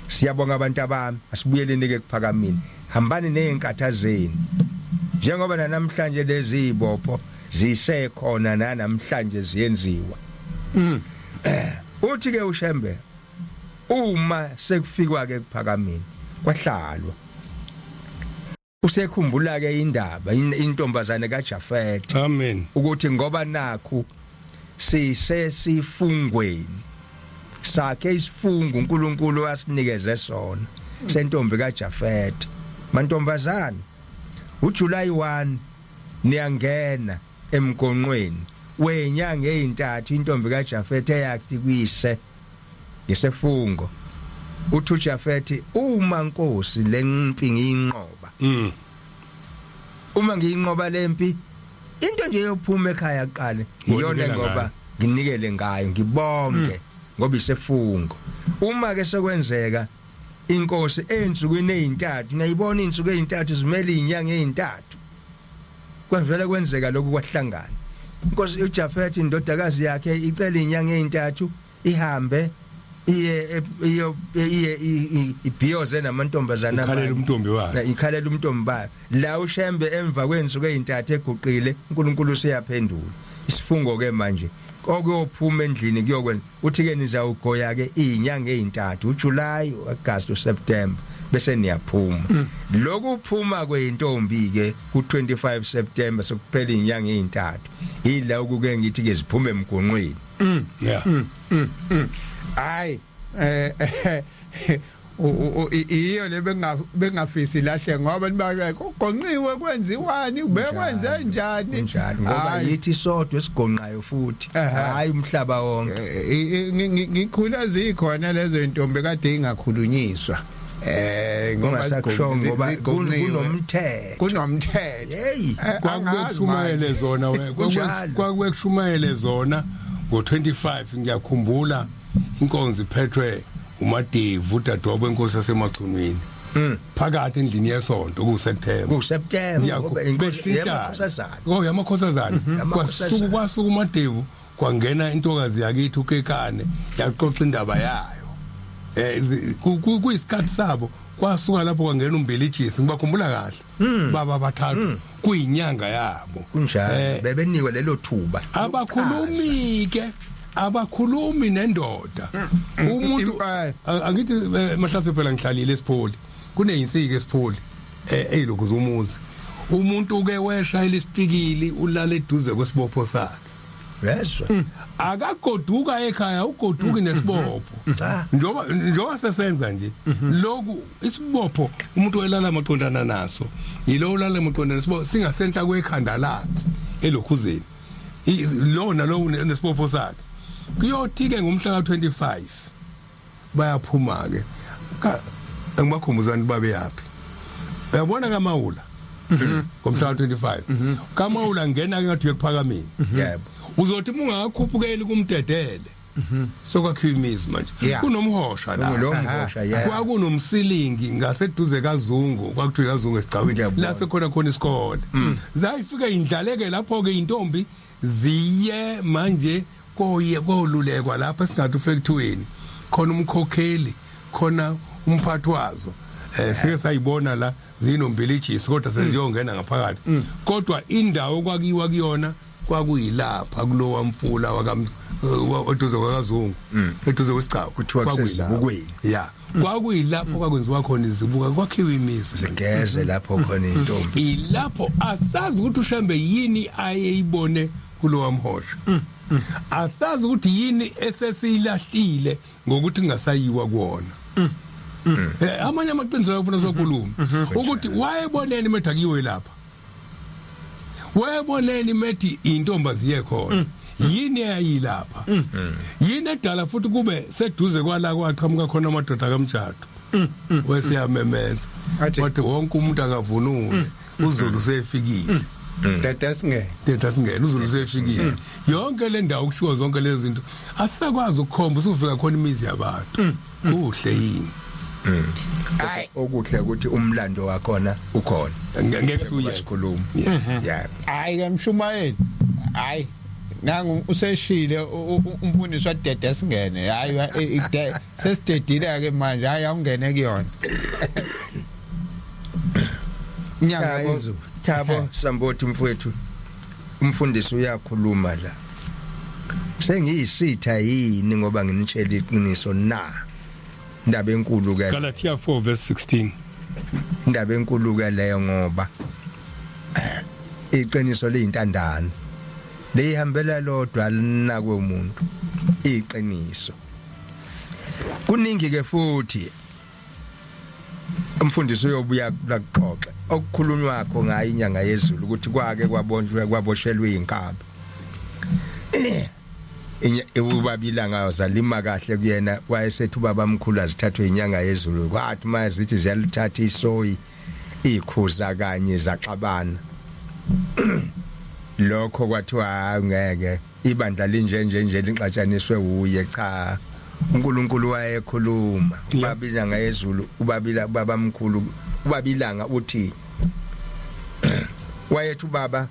siyabonga abantu abami, asibuyeleni ke kuphakamini, hambani nezinkatha zenu, njengoba namhlanje lezi izibopho zisekhona namhlanje ziyenziwa. Uthi ke uShembe, uma sekufikwa ke kuphakamini, kwahlalwa, usekhumbula ke indaba intombazane kaJafet, Amen. ukuthi ngoba nakhu sisesifungweni sakhe, isifungo uNkulunkulu asinikeze sona sentombi kaJafet. Mantombazane, uJuly 1 niyangena emgonqweni wenyanga ezintathu, intombi kaJafet eyathi kuyise ngesefungo, uthi uJafet, "Uma Nkosi lempi ngiyinqoba, uma ngiyinqoba lempi, into nje yophuma ekhaya kuqala iyona Ngonikela ngoba ngayo. nginikele ngayo, ngibonge ngoba isefungo. Uma ke sekwenzeka inkosi ensukwini ezintathu, niyayibona insuku ezintathu zimele izinyanga ezintathu, kwavela kwenzeka lokhu, kwahlangana. Inkosi uJafet, indodakazi yakhe, icela izinyanga ezintathu, ihambe iye iye ibhiyoze namantombazana Ikhalela amanye. umntombi wayo. Ikhalela umntombi bayo. La uShembe emva kwensuku ezintathu eguqile, uNkulunkulu useyaphendula isifungo ke manje, okuyophuma endlini kuyokwenza. Uthi ke, nizawugoya ke izinyanga ezintathu, uJuly, August, uSeptember. Bese niyaphuma. Lokhu phuma kweintombi ke ku25 September, sokuphela inyanga ezintathu, ila ukuke ngithi ke ziphume emgonqweni. Yeah. Hayi, iyo le bengafisi lahle, ngoba niba kugonqiwe, kwenziwani, bekwenze njani? Kunjalo, ngoba yithi sodwa esigonqayo futhi, hayi umhlaba wonke. Ngikhula zikhona lezo intombi kade ingakhulunyiswa, ngoba Ungasakusho ngoba zigonqiwe. Kunomthetho. Kunomthetho. Hey. Angazi Kwakubekushumayele manje. zona we. Kunjalo. Kwakubekushumayele zona ngo25. Ngiyakhumbula inkonzo iphethwe uMadevu, udadewabo wenkosi yaseMachunwini, phakathi endlini yesonto kuSeptember. KuSeptember, ngoba inkosi yamakhosazana. Oh, yamakhosazana. Yamakhosazana. Kwasuka uMadevu, kwangena intokazi yakithi uKekane, yaxoxa indaba yayo. Kuyisikhathi sabo. Kwasuka lapho kwangena uMbilijisi, ngibakhumbula kahle baba bathathu, kuyinyanga yabo. Kunjalo, bebenikwe lelo thuba. Abakhulumi ke, abakhulumi nendoda umuntu. Impela. Angithi mahlase phela ngihlalile esipholi, kuneyinsika esipholi eyilokhu zumuzi. Umuntu ke weshayela isipikili, ulala eduze kwesibopho sakhe. Yezwa. Akagoduka ekhaya, ugoduki nesibopho. Cha. Njoba sesenza nje lokhu, isibopho umuntu welala maqondana naso, yilo ulala maqondana nesibopho singasenhla kwekhanda lakhe elokhuzeni. Lona lo nesibopho sakhe. Kuyothi ke ngomhla ka25 bayaphuma ke. Angibakhumbuzani babe yapi. Uyabona kaMawula ngomhla ka25, kaMawula ngena ke ngathi uyekuphakameni. Uzothi uma ungakakhuphukeli kumdedele, sokwakhiwa imizi manje. Kunomhosha la. Lo mhosha, yeah. Kwakunomsilingi ngaseduze kaZungu, kwakuthiwa kaZungu esigcawini. Ngiyabona. La sekhona khona isikole, zayifika indlaleke lapho ke intombi ziye manje koye kolulekwa lapha esingathi ufekuthiweni khona umkhokheli, khona umphathi wazo. Sike sayibona la zinombilijisi, kodwa seziyongena ngaphakathi. Kodwa indawo kwakiwa kuyona kwakuyilapha kulowa mfula wakam eduze kwakaZungu, eduze kwesigcawu. Kuthiwa Kwakuyilapho. kusezibukweni. Ya, kwakuyilapho kwakwenziwa khona izibuka, kwakhiwa imizi. Zigeze lapho khona intombi. Ilapho asazi ukuthi uShembe yini ayeyibone kulowa mhosha, asazi ukuthi yini esesilahlile ngokuthi kungasayiwa kuwona. Amanye amaqiniso afuna sokhuluma ukuthi wayeboneni methi akuyiwe lapha, wayeboneni methi intombi ziye khona, yini eyayilapha, yini edala futhi kube seduze kwala kwaqhamuka khona amadoda kaMjado wesiyamemeza Athi- wathi wonke umuntu akavunule, uZulu sefikile. Dada singene. Thetha singene, uZulu sefikile. Yonke le ndawo kushiwo zonke lezi zinto, asisakwazi ukukhomba, usufika khona imizi yabantu. Kuhle yini? Hayi. Okuhle ukuthi umlando wakhona ukhona. Ngeke siuye. Sikhuluma, yeah. Hayi ke mshumayeli, hayi, nangu useshile umfundisi wadede singene. Hayi, sesidedile ke manje. Hayi, awungene kuyona inyanga Thabo, yezulu. Thabo Sambothi mfowethu, umfundisi uyakhuluma la. Sengiyisitha yini ngoba nginitshela iqiniso na? Indaba enkulu ke. Galatia 4 verse 16. Indaba enkulu ke leyo, ngoba iqiniso liyintandane, lihambela lodwa, linakwe umuntu iqiniso. Kuningi ke futhi umfundisi uyobuya lakuxoxe okukhulunywa kho ngayo inyanga yezulu, ukuthi kwake kwabonjwe, kwaboshelwe inkabi. Ubaba ilanga zalima kahle kuyena, wayesethi ubaba mkhulu azithathwe inyanga yezulu. Kwathi mazithi ziyalithatha isoyi, ikhuza kanye zaxabana. Lokho kwathiwa hayi, ngeke ibandla linje nje nje lixatshaniswe uye. Cha, uNkulunkulu wayekhuluma. Ubaba inyanga yezulu, ubabila baba mkhulu, ubaba ilanga uthi wayethi ubaba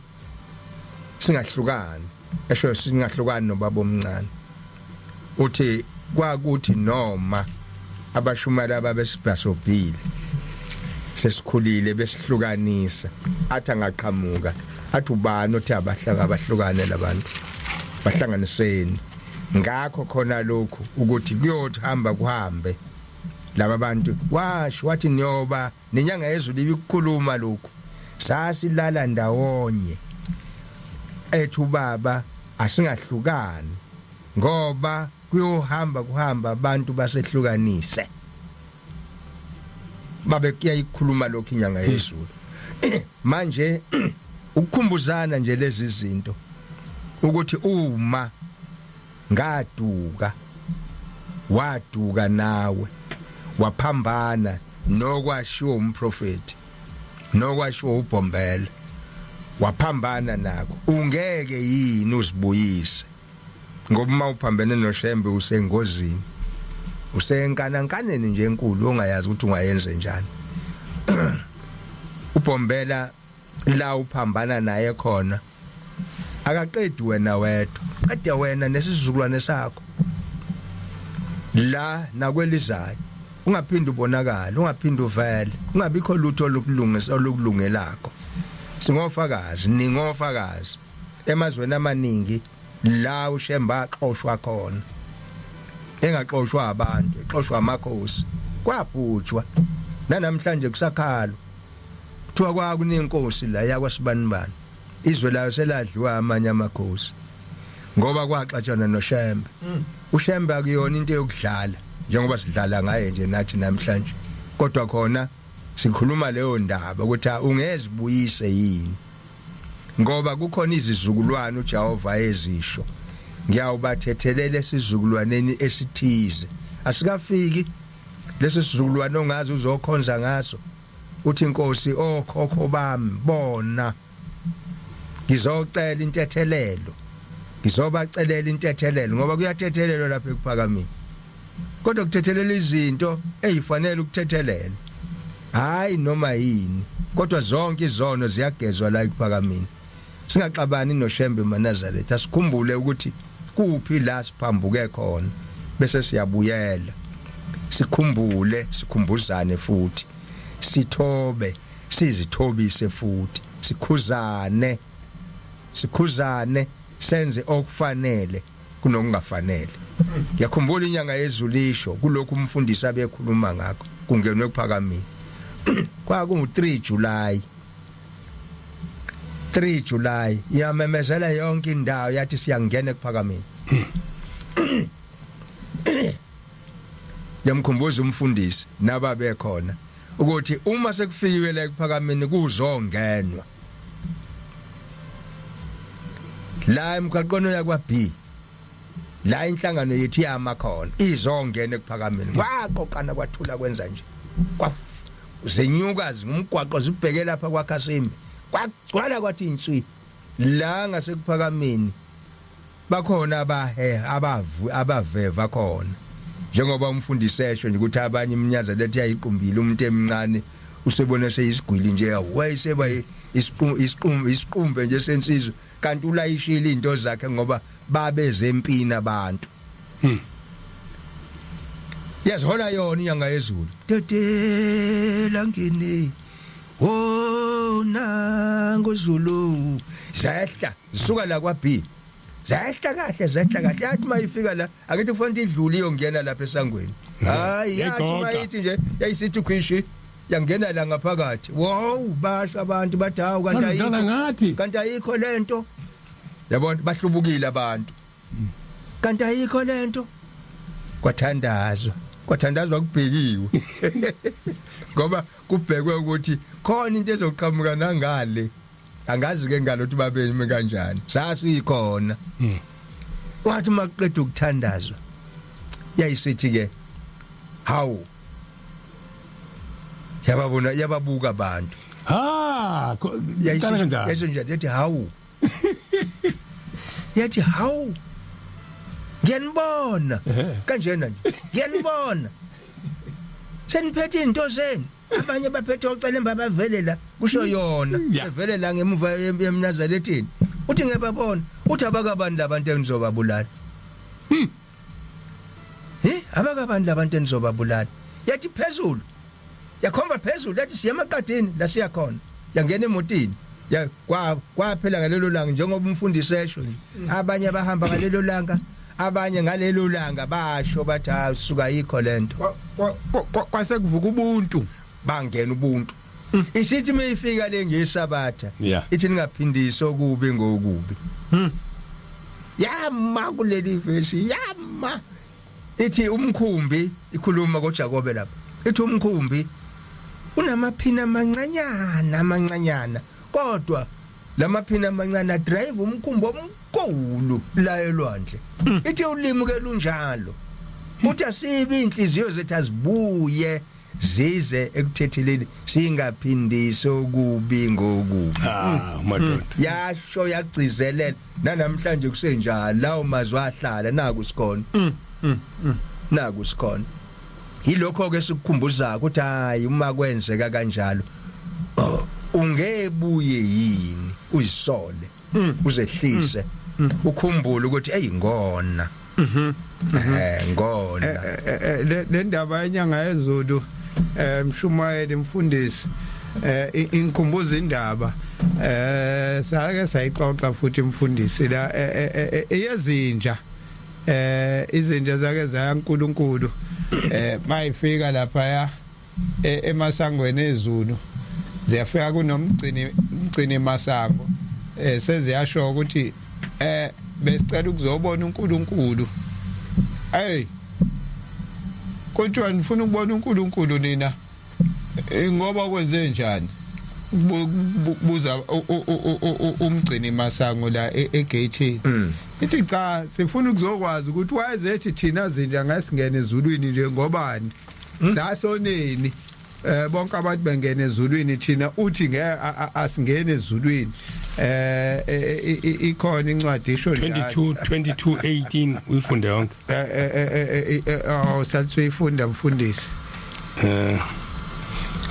singahlukani, esho singahlukani nobaba omncane. Uthi kwakuthi noma abashumayeli ababesibhasobhile sesikhulile besihlukanisa, athi angaqhamuka athi ubani othi abahlanga abahlukane labantu, bahlanganiseni. Ngakho khona lokhu ukuthi kuyothi hamba kuhambe. Laba bantu washo wathi niyoba nenyanga yezulu ibikukhuluma lokhu. Sasilala ndawonye. Ethi ubaba asingahlukani ngoba kuyohamba kuhamba abantu basehlukanise. Babe kuyayikhuluma lokhu inyanga yezulu. Manje ukukhumbuzana nje lezi zinto ukuthi uma ngaduka waduka nawe waphambana nokwashiwo umprofeti nokwashiwo uBhombela waphambana nakho ungeke yini uzibuyise ngoba uma uphambene noShembe usengozini usenkanankaneni nje enkulu ongayazi ukuthi ungayenze njani. uBhombela la uphambana naye khona akaqedi wena wedwa qede wena nesizukulwane sakho la nakwelizayo. Ungaphinde ubonakale ungaphinde uvele ungabikho lutho olukulungisa olukulungelakho. Singofakazi ningofakazi. Emazweni amaningi la uShemba axoshwa khona engaxoshwa abantu exoshwa amakhosi kwabhujwa. Nanamhlanje kusakhalwa kuthiwa kwakunenkosi la yakwasibanibani izwe layo seladliwa amanye amakhosi ngoba kwaxatshana noShembe. uShembe akuyona into yokudlala njengoba sidlala ngaye nje nathi namhlanje kodwa khona sikhuluma leyo ndaba ukuthi ungezibuyise yini? Ngoba kukhona izizukulwane uJehova ezisho ngiyawubathethelela esizukulwaneni esithize. Asikafiki leso sizukulwane ongazi uzokhonza ngaso. Uthi inkosi okhokho bami bona ngizocela intethelelo ngizobacelela intethelelo ngoba kuyathethelelwa lapha ekuphakameni. Kodwa kuthethelela izinto ezifanele ukuthethelelwa hayi noma yini kodwa zonke izono ziyagezwa la ekuphakameni. Singaxabani noShembe maNazaretha sikhumbule ukuthi kuphi la siphambuke khona bese siyabuyela. Sikhumbule sikhumbuzane futhi sithobe sizithobise futhi sikhuzane sikhuzane senze okufanele kunokungafanele. Ngiyakhumbula inyanga yezulu isho kulokhu umfundisi abekhuluma ngakho kungenwe ekuphakameni. Kwakungu 3 July 3 July yamemezela yonke indawo yathi siyangena ekuphakameni. Yamkhumbuza umfundisi nababe khona ukuthi uma sekufikiwe la ekuphakameni kuzongenwa la emgwaqweni oya kwa B la inhlangano yethu yama khona izongena ekuphakameni. Kwaqoqana kwathula kwenza nje. Kwa zenyuka ngumgwaqo zibheke lapha kwaKhasimbe kwagcwala kwathi inswi la ngasekuphakameni bakhona abahe abavu abaveva khona. Njengoba umfundisi esho nje ukuthi abanye iminyaza lethi yayiqumbile umuntu emncane usebona seyisigwili nje wayeseba isiqum isiqumbe nje sensizwe kanti ulayishile izinto zakhe ngoba babezempini abantu. Yazihola yona inyanga yezulu. Dedela ngene wona ngozulu zehla zisuka la kwa B. Zehla kahle zehla kahle. Yathi mayifika la akithi kufanele idlule iyongena lapha esangweni. Hayi yathi mayithi nje yayisithi khwishi yangena la ngaphakathi. Wow basho abantu bathi hawu kanti ayikho ngathi. Kanti ayikho lento. Yabona bahlubukile abantu. Kanti ayikho lento. Kwathandazwa kwathandazwa kubhekiwe. Ngoba kubhekwe ukuthi khona into ezoqhamuka nangale. Angazi ke ngalo ukuthi babemi kanjani. Sasikhona. Wathi maqeda ukuthandazwa yayisithi ke hawu yababona yababuka abantu. Ha iqala kanjani? Yayisho nje yathi hawu. Yathi hawu ngiyanibona. Kanjena nje ngiyanibona. Seniphethe izinto zenu. Abanye baphethe ocelemba bavele la kusho yona. Bevele la ngemuva emnazarethini uthi ngiyababona. Uthi abakabani labantu enizobabulala? He abakabani labantu enizobabulala? Yathi phezulu. Yakhomba phezulu yathi siya emaqadini la siya khona. Yangena emotini. Ya kwa kwaphela ngalelo langa njengoba umfundisi esho nje. Abanye abahamba ngalelo langa. Abanye ngalelo langa basho bathi hayi suka yikho lento. Kwase kuvuka ubuntu. Bangena ubuntu. Isithi mayifika le ngesabatha ithi ningaphindisi okubi ngokubi. Yama kuleli vesi yama. Ithi umkhumbi ikhuluma koJakobe lapha. Ithi umkhumbi unamaphini amancanyana amancanyana kodwa lamaphini amancane adrive umkhumbi omkhulu la elwandle. Ithi ulimi ke lunjalo. Uthi asibi inhliziyo zethu azibuye zize ekuthetheleni singaphindisi okubi ngokubi. Ah madoda. Yasho yagcizelela nanamhlanje kusenjalo lawo mazwi ahlala naku sikhona. Naku sikhona. Yilokho ke sikukhumbuza ukuthi hayi uma kwenzeka kanjalo oh, ungebuye yini uzisole uzehlise ukhumbule ukuthi hey ngona ngona. Le ndaba yenyanga yezulu mshumayeli mfundisi ingikhumbuza indaba sake sayixoxa futhi mfundisi la eyezinja izinja zake zaya uNkulunkulu mayifika lapha ya emasangweni ezulu ziyafika kunomgcini umgcini masango seziyasho ukuthi besicela ukuzobona uNkulunkulu. Hey kodwa nifuna ukubona uNkulunkulu nina ngoba kwenze njani? Buza umgcini masango la egate. Ithi cha sifuna ukuzokwazi ukuthi wayezethi thina zinja ngasingena ezulwini nje ngobani sasoneni bonke abantu bengena ezulwini thina uthi ngeke asingene ezulwini. Ikhona incwadi isho njalo. 22 22 18 uyifunde yonke. Oh sathi mfundisi.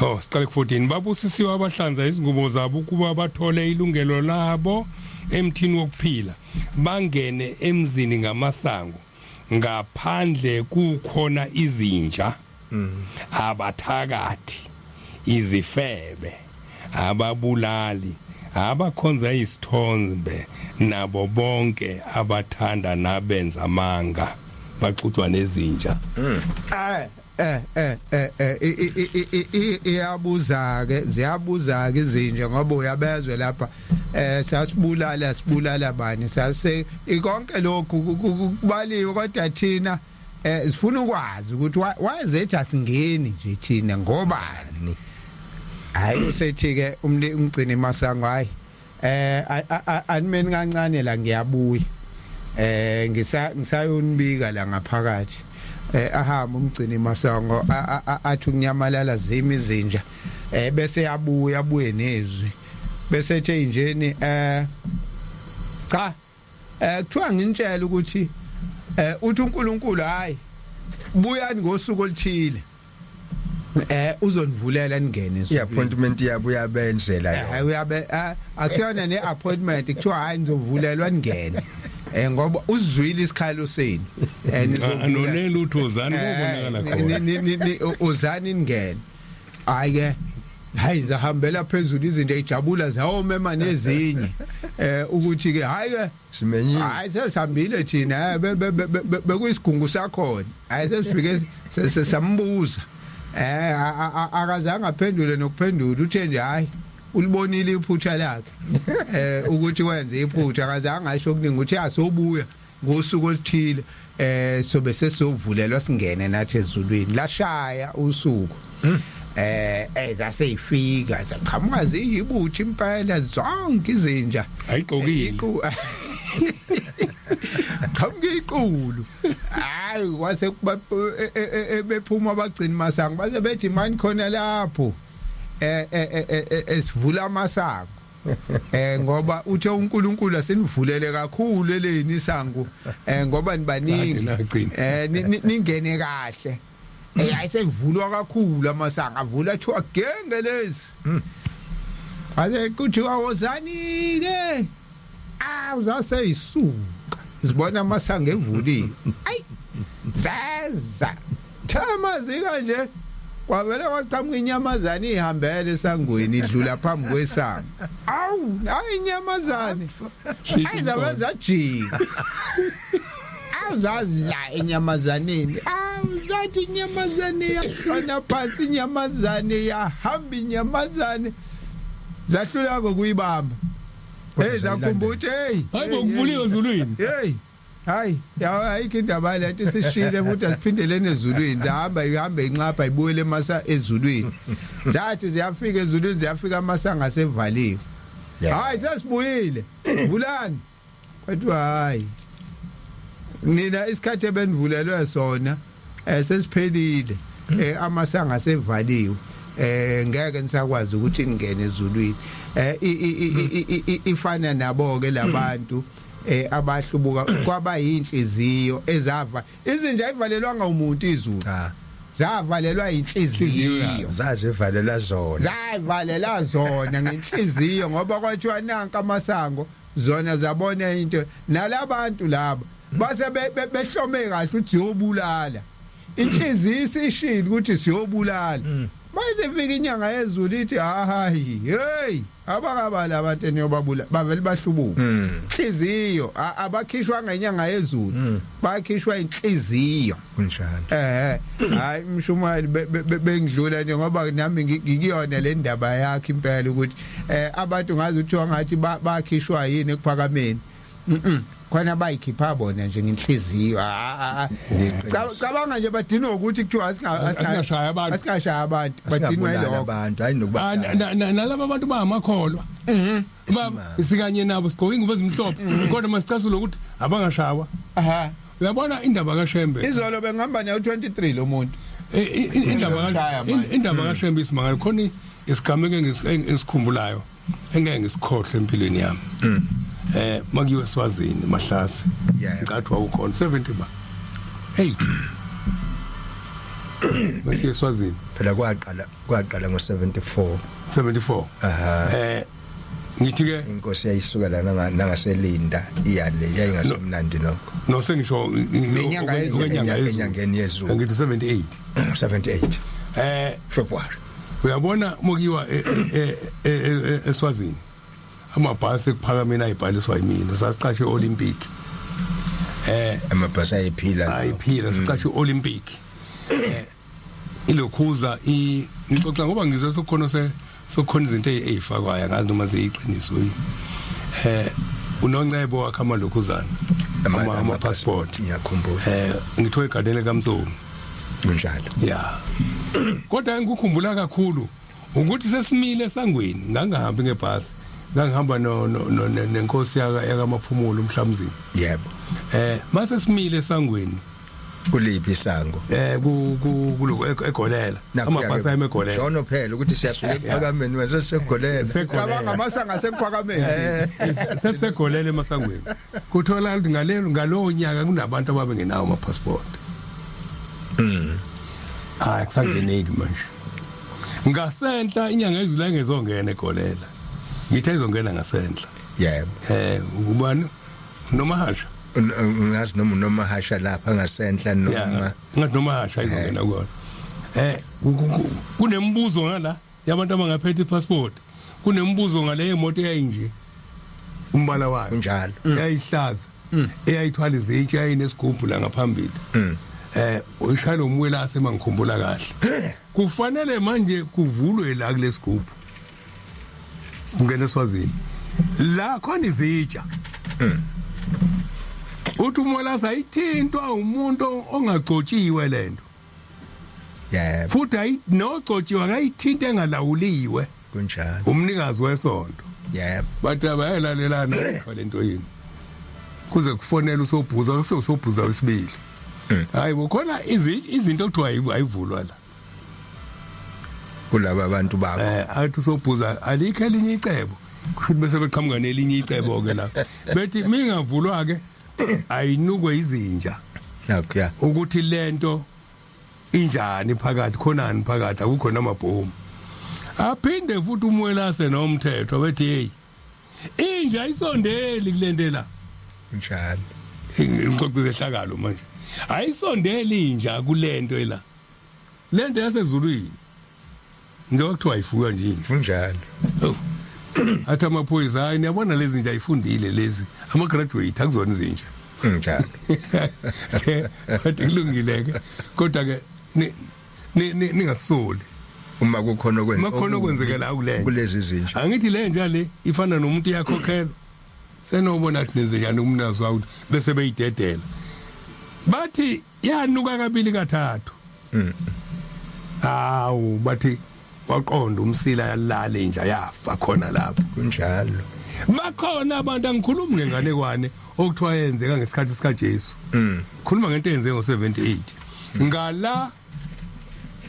Oh siqale ku14 babusisiwe abahlanza izingubo zabo ukuba bathole ilungelo labo emthini wokuphila bangene emzini ngamasango ngaphandle kukhona izinja abathakathi izifebe ababulali abakhonza isithombe nabo bonke abathanda nabenza amanga baxutshwa nezinja. Iyabuza ke ziyabuza ke izinja ngoba uyabezwe lapha sasibulala sibulala bani sase ikonke lokhu kubaliwe kodwa thina sifuna ukwazi ukuthi wayezethi asingeni nje thina ngobani. Hayi usethi ke umgcini masango hayi animeni kancane la ngiyabuya ngisayonibika la ngaphakathi. Ahamba umgcini masango athi unyamalala zimi izinja bese yabuya abuye nezwi bese ethe njeni cha kuthiwa nginitshela ukuthi uthi uNkulunkulu hayi buyani ngosuku oluthile uzonivulela ningene ezulwini. I-appointment yabo uyabenzela yona. Uyabe akuyona ne-appointment kuthiwa hayi nizovulelwa ningene ngoba uzwile isikhalo senu nonela uthi uzani kobonakala khona uzani ningene. Hayi ke hayi zahambela phezulu izinto ejabula zawomema nezinye ukuthi ke hayi ke simenyiwe hayi sesihambile thina bekuyisigungu sakhona hayi sesifike sambuza akazange aphendule nokuphendula uthe nje hayi ulibonile iphutha lakhe ukuthi wenze iphutha akazange asho okuningi uthi asobuya ngosuku oluthile sobe sesovulelwa singene nathi ezulwini. Lashaya usuku zaseyifika zaqhamuka ziyibuthi impela zonke izinja ayigqokile qhamuka iqulu. Hayi kwase kuba bephuma abagcini masango base bethi mani khona lapho esivula amasango ngoba uthe uNkulunkulu asinivulele kakhulu eleni isango ngoba nibaningi ningene kahle. Ayisevulwa kakhulu amasango avula thiwa genge lezi ase kuthiwa wozani ke uzaseyisuka sibona amasango evuliwe. Ayi zeza thama zika nje kwavele kwaqhamuka inyamazane ihambele esangweni idlula phambi kwesango. Awu hayi inyamazane ayizabe zajika. Awuzazi la enyamazaneni. Awuzathi inyamazane yashona phansi inyamazane yahamba inyamazane. Zahluleka ukuyibamba. Hey zakhumbula ukuthi hey. Hayi bo kuvuliwe ezulwini. Hey. Hayi, ayikho indaba le nto isishile futhi asiphindeleni ezulwini. Zahamba ihamba inxapha ibuyele emasa ezulwini. Zathi ziyafika ezulwini ziyafika amasanga asevaliwe. Hayi sesibuyile. Vulani. Kwathiwa hayi. Nina isikhathi ebenivulelwe sona sesiphelile. Amasanga asevaliwe. Ngeke nisakwazi ukuthi ningene ezulwini. Ifana nabo ke labantu abahlubuka kwaba yinhliziyo ezava izinja ayivalelwanga umuntu izulu. Cha. Zavalelwa inhliziyo. Zazivalela zona. Zayivalela zona ngenhliziyo ngoba kwathiwa nanka amasango zona zabona into nalabantu laba base behlome kahle ukuthi siyobulala. Inhliziyo isishilo ukuthi siyobulala. Manje ifika inyanga yezulu ithi hayi hey abakabala abantu eniyobabula bavele bahlubuka. Inhliziyo abakhishwa ngenyanga yezulu bakhishwa inhliziyo. Kunjalo. Hayi mshumayeli bengidlula nje ngoba nami ngikuyona le ndaba yakhe impela ukuthi abantu ngazi ukuthi wangathi bakhishwa yini ekuphakameni. Khona bayikhipha bona nje ngenhliziyo. Cabanga nje badinwa ukuthi kuthiwa asingashaya abantu. Asingashaya abantu badinwa yilokho. Abantu hayi nokuba. Nalaba abantu bangamakholwa. Baba sikanye nabo sigqoke ingubo ezimhlophe kodwa masicasula ukuthi abangashawa. Aha. Uyabona indaba kaShembe. Izolo bengihamba nayo 23 lo muntu. Indaba indaba kaShembe isimangalo khona isigameko engisikhumbulayo engeke ngisikhohle empilweni yami. Makuyiwe eSwazini Mahlase. Ngicathi wawukhona 70 ba. 8. Bese eSwazini. Phela kwaqala ngo74. 74. Aha. Ngithi ke inkosi yayisuka la nangaselinda iyale yayingasemnandi nokho. No sengisho inyanga enyangeni yezulu. Ngithi 78. 78. February. Uyabona mokiwa eSwazini amabhasi ekuphakameni ayibhaliswa yimina sasiqashe Olympic. Amabhasi ayiphila. Ayiphila siqashe Olympic. Ilokhuza ngixoxa ngoba ngizwe sokhona sokhona izinto ezifakwayo angazi noma ziyiqiniso yini. Unoncebo wakhe amalokhuzana ama passport ngiyakhumbula. Ngithiwe egadeni kaMsomi. Kunjalo. Yeah. Kodwa engikukhumbula kakhulu ukuthi sesimile esangweni ngangahambi ngebhasi ngangihamba no nenkosi yakaMaphumulo umhlamzini. Yebo. Mase simile esangweni kuliphi isango? Ku eGolela. Amabhasi ayeme eGolela. Shono phela ukuthi siyasuka ekuphakameni manje seseGolela. Cabanga amasango asekuphakameni. SeseGolela emasangweni. Kuthola ukuthi ngalelo ngalowo nyaka kunabantu ababengenawo ama passport. Hayi kusangeneki manje. Ngasenhla inyanga yezulu ayingezongena eGolela. Ngithe izongena ngasenhla. Yebo. Ubani Nomahasha. Ngazi noma uNomahasha lapha ngasenhla noma ngathi Nomahasha izongena kona. Kunembuzo ngala yabantu abangaphethe ipassport. Kunembuzo ngale imoto eyayinje. Umbala wayo kunjalo. Yayihlaza. Eyayithwala izitsha yayinesigubhu la ngaphambili. Uyishayela umwelase mangikhumbula kahle. Kufanele manje kuvulwe la kulesigubhu. Ungena eSwazini. La khona izitsha. Uthi umwelase ayithintwa umuntu ongagcotshiwe lento. Yebo. Futhi ayinogcotshiwe akayithinta engalawuliwe. Kunjalo. Umnikazi wesonto. Yebo. Bathi abayalalelana lento yini. Kuze kufonela usobhuza usobhuza wesibili. Hayi bo khona izinto okuthiwa ayivulwa la. Kulaba abantu bakho. Athi usobhuza alikho elinye icebo. Kusho ukuthi bese beqhamuka nelinye icebo ke la. Bethi mingavulwa ke ayinukwe izinja. Nakho ya. Ukuthi lento injani phakathi khonani phakathi akukho namabhomu. Aphinde futhi umwelase nomthetho bethi hey inja isondeli kulendela. Njalo. Ingxoxo zehlakalo manje. Ayisondeli inja kulento la. Lento yasezulwini. Njengoba kuthiwa ayifuywa nje inja. Kunjalo. Athi amaphoyisa hayi niyabona lezi nje ayifundile lezi. Ama graduate akuzona izinja. Njalo. Kodwa kulungile ke. Kodwa ke ningasoli. Uma kukhona okwenza. Uma kukhona okwenzeka la kule. Kulezi zinja. Angithi le nja le ifana nomuntu iyakhokhelwa. Senobona ukuthi nenze njani umnazi wawo bese beyidedela. Bathi yanuka kabili kathathu. Hawu bathi waqonda umsila yalala inja yafa khona lapho. Kunjalo. Bakhona abantu angikhulumi ngenganekwane okuthiwa yenzeka ngesikhathi sika Jesu. Khuluma ngento eyenzeke ngo78. Ngala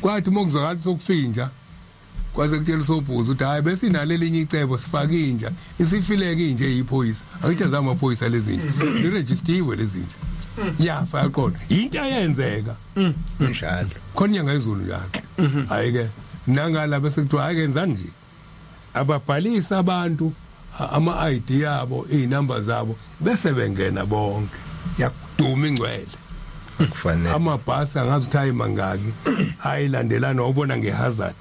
kwathi mokuzwakala sokufinja kwase kutshela usobhuza ukuthi hayi besinalelinye icebo sifake inja isifileke inje yiphoyisa angithi azama amaphoyisa lezinja zirejistiwe lezinja yafa yaqonda into ayenzeka Kunjalo. Khona inyanga yezulu njalo. Hayi ke nangala bese kuthiwa hayi kenzani nje ababhalisa abantu ama ID yabo izinamba zabo bese bengena bonke yakuduma ingcwele. Kufanele. Amabhasi angazi ukuthi ayimangaki ayilandelana wabona ngehazard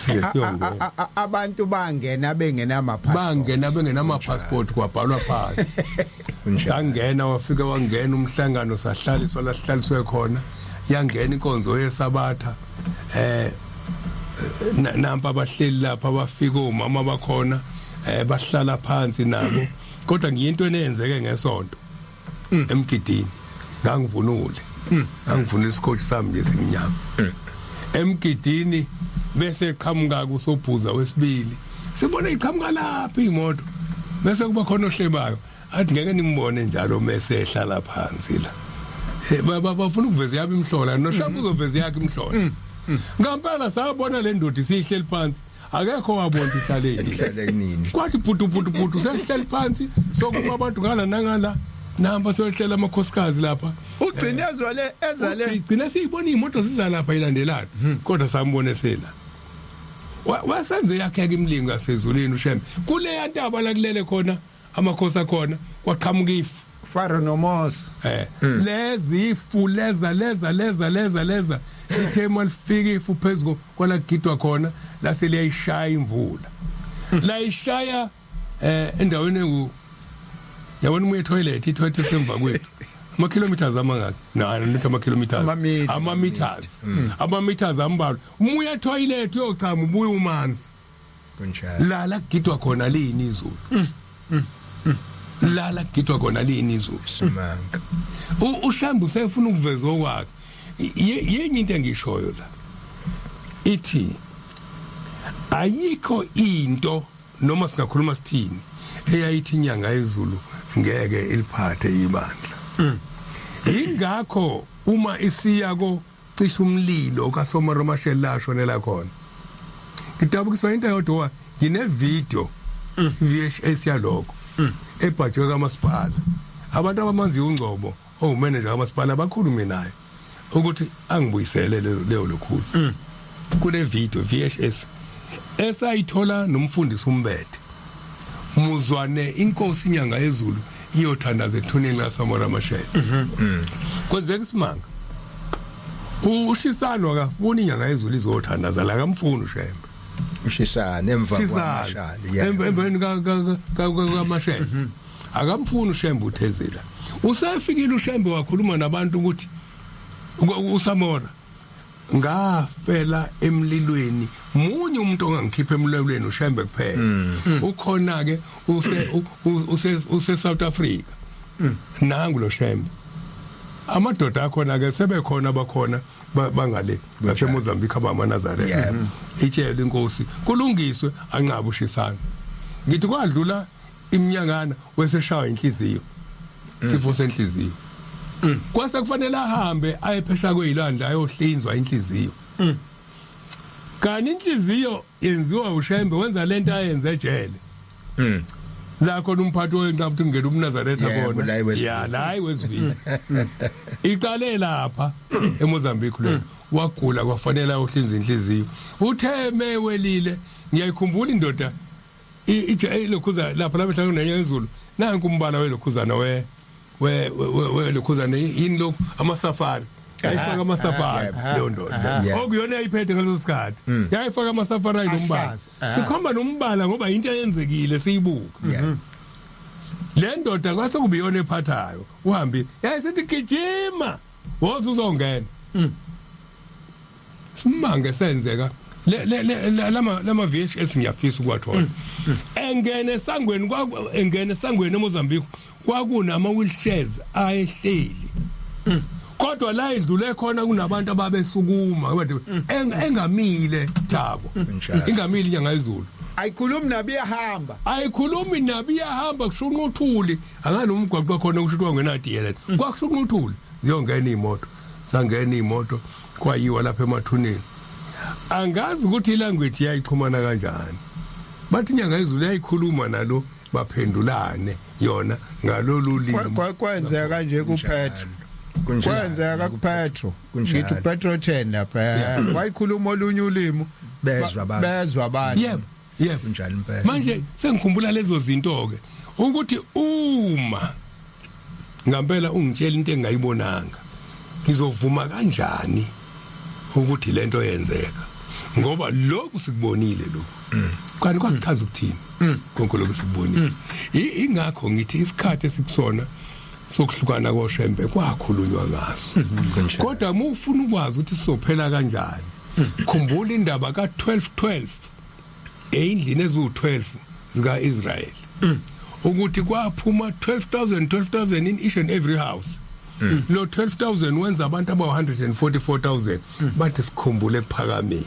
siyongena. Abantu bangena bengenama passport. Bangena bengenama passport kwabhalwa phansi. Sangena wafika wangena umhlangano sahlaliswa lahlaliswe khona yangena inkonzo yesabatha nampa abahleli lapha bafika omama bakhona bahlala phansi nabo kodwa ngiyinto enenzeke ngesonto emgidini ngangivunule ngangivuna isikhothi sami nje simnyama emgidini bese qhamuka kusobhuza wesibili sibone iqhamuka lapha imoto bese kuba khona ohlebayo athi ngeke nimbone njalo mese ehlala phansi la bafuna ukuveza yabo imhlola noshamba uzoveza yakhe imhlola ngampela sabona le ndoda isihleli phansi akekho wabona ihlaleni ihlale kunini kwathi putu putu putu sesihleli phansi sokuma abantu ngala nangala namba sohlela amakhosikazi lapha ugcine ezwale ezale ugcine siyibona imoto ziza lapha ilandelana kodwa sambone sela wasenze yakhe ke imilingo yasezulwini uShembe kuleya ntaba la kulele khona amakhosi akhona kwaqhamuka ifu Faro noMose lezi ifu leza leza leza leza leza ithe malifika ifu phezulu kwala gidwa khona lase liyayishaya imvula layishaya endaweni engu yabona umuye toilet itoilet esemva kwethu ama kilometers amangaki na not ama kilometers ama meters ama meters ambalwa umuye toilet uyochama ubuye umanzi kunjalo la gidwa khona lini izulu la gidwa khona lini izulu simanga uShambu usefuna ukuveza okwakhe yenye into engishoyo la ithi ayikho into noma singakhuluma sithini eyayithi inyanga yezulu ngeke iliphathe ibandla ingakho uma isiya ko cisha umlilo kaSomaro Mashele lashonela khona ngidabukiswa into eyodwa ngine video VHS yalokho ebhajwe kamasipala abantu abamaziyo uNgcobo owumanager kamasipala bakhulume naye ukuthi angibuyisele leyo lokhuzi kune video VHS esayithola nomfundisi uMbethe muzwane inkosi inyanga yezulu iyothandaza ethuneni laSamora Mashele kwenzeka isimanga ushisano akafuni inyanga yezulu izothandaza la kamfuni uShembe ushisana emva kwamashali emveni kaMashele akamfuni uShembe uthezela usefikile uShembe wakhuluma nabantu ukuthi uSamora ngafela emlilweni munye umuntu ongangikhipha emlilweni uShembe kuphela ukhona ke use South Africa nangu lo Shembe amadoda akhona ke sebekhona bakhona bangale ngaseMozambique abamaNazaretha itshela inkosi kulungiswe anqaba ushisana ngithi kwadlula iminyangana weseshawa inhliziyo sifo senhliziyo kwase kufanele ahambe ayephesha kweyilandla ayohlinzwa inhliziyo kani inhliziyo yenziwa uShembe wenza lento ayenze ejele la khona umphathi wenqaba ukuthi ngene umNazaretha khona ya la iwesivili iqale lapha eMozambique lo wagula kwafanele ayohlinza inhliziyo uthe mewelile ngiyayikhumbula indoda ilokhuza lapha lapha hlangana nenyezulu nanku umbala welokhuzana we welokhuzana yini lokhu amasafari yayifaka amasafari leyo ndoda okuyona yayiphethe ngaleso sikhathi yayifaka amasafari ayinombala sikhomba nombala ngoba into eyenzekile siyibuka Le ndoda kwase kube iyona ephathayo, uhambile, yayisithi gijima, woza uzongena. Simange senzeka le le lama VHS, ngiyafisa ukuwathola. Engene esangweni, engene esangweni eMozambique, kwakunama wheelchairs ayehleli, kodwa la idlule khona kunabantu ababesukuma kodwa engamile, Thabo, ingamile inyanga izulu. Ayikhulumi nabi, iyahamba. Ayikhulumi nabi, iyahamba, kushunqa uthuli. Angani umgwaqo khona kusho ukuthi wangenadiyela, kwakushunqa uthuli, ziyongena imoto, sangena imoto, kwayiwa lapha emathuneni. Angazi ukuthi ilanguage yayixhumana kanjani. Bathi inyanga izulu yayikhuluma nalo, baphendulane yona ngalolu limi. Kwenzeka kanje kuPetro, kwenzeka kuPetro, ngithi uPetro 10 lapha wayikhuluma olunye ulimi. Bezwa abantu. Bezwa abantu. Yebo. Kunjalo impela. Manje sengikhumbula lezo zinto ke, ukuthi uma ngampela ungitshela into engayibonanga, ngizovuma kanjani ukuthi lento yenzeka, ngoba lokhu sikubonile lokhu? Kanti kwakuchaza ukuthini konke lokhu sikubonile? Ingakho ngithi isikhathi esikusona sokuhlukana koShembe kwakhulunywa ngaso, kodwa uma ufuna ukwazi ukuthi sizophela kanjani, khumbula indaba ka1212 eyindlini eziwu12 zikaIsrael, ukuthi kwaphuma 12,000 12,000 in each and every house. Lo 12,000 wenza abantu aba 144,000. Bathi sikhumbule ekuphakameni.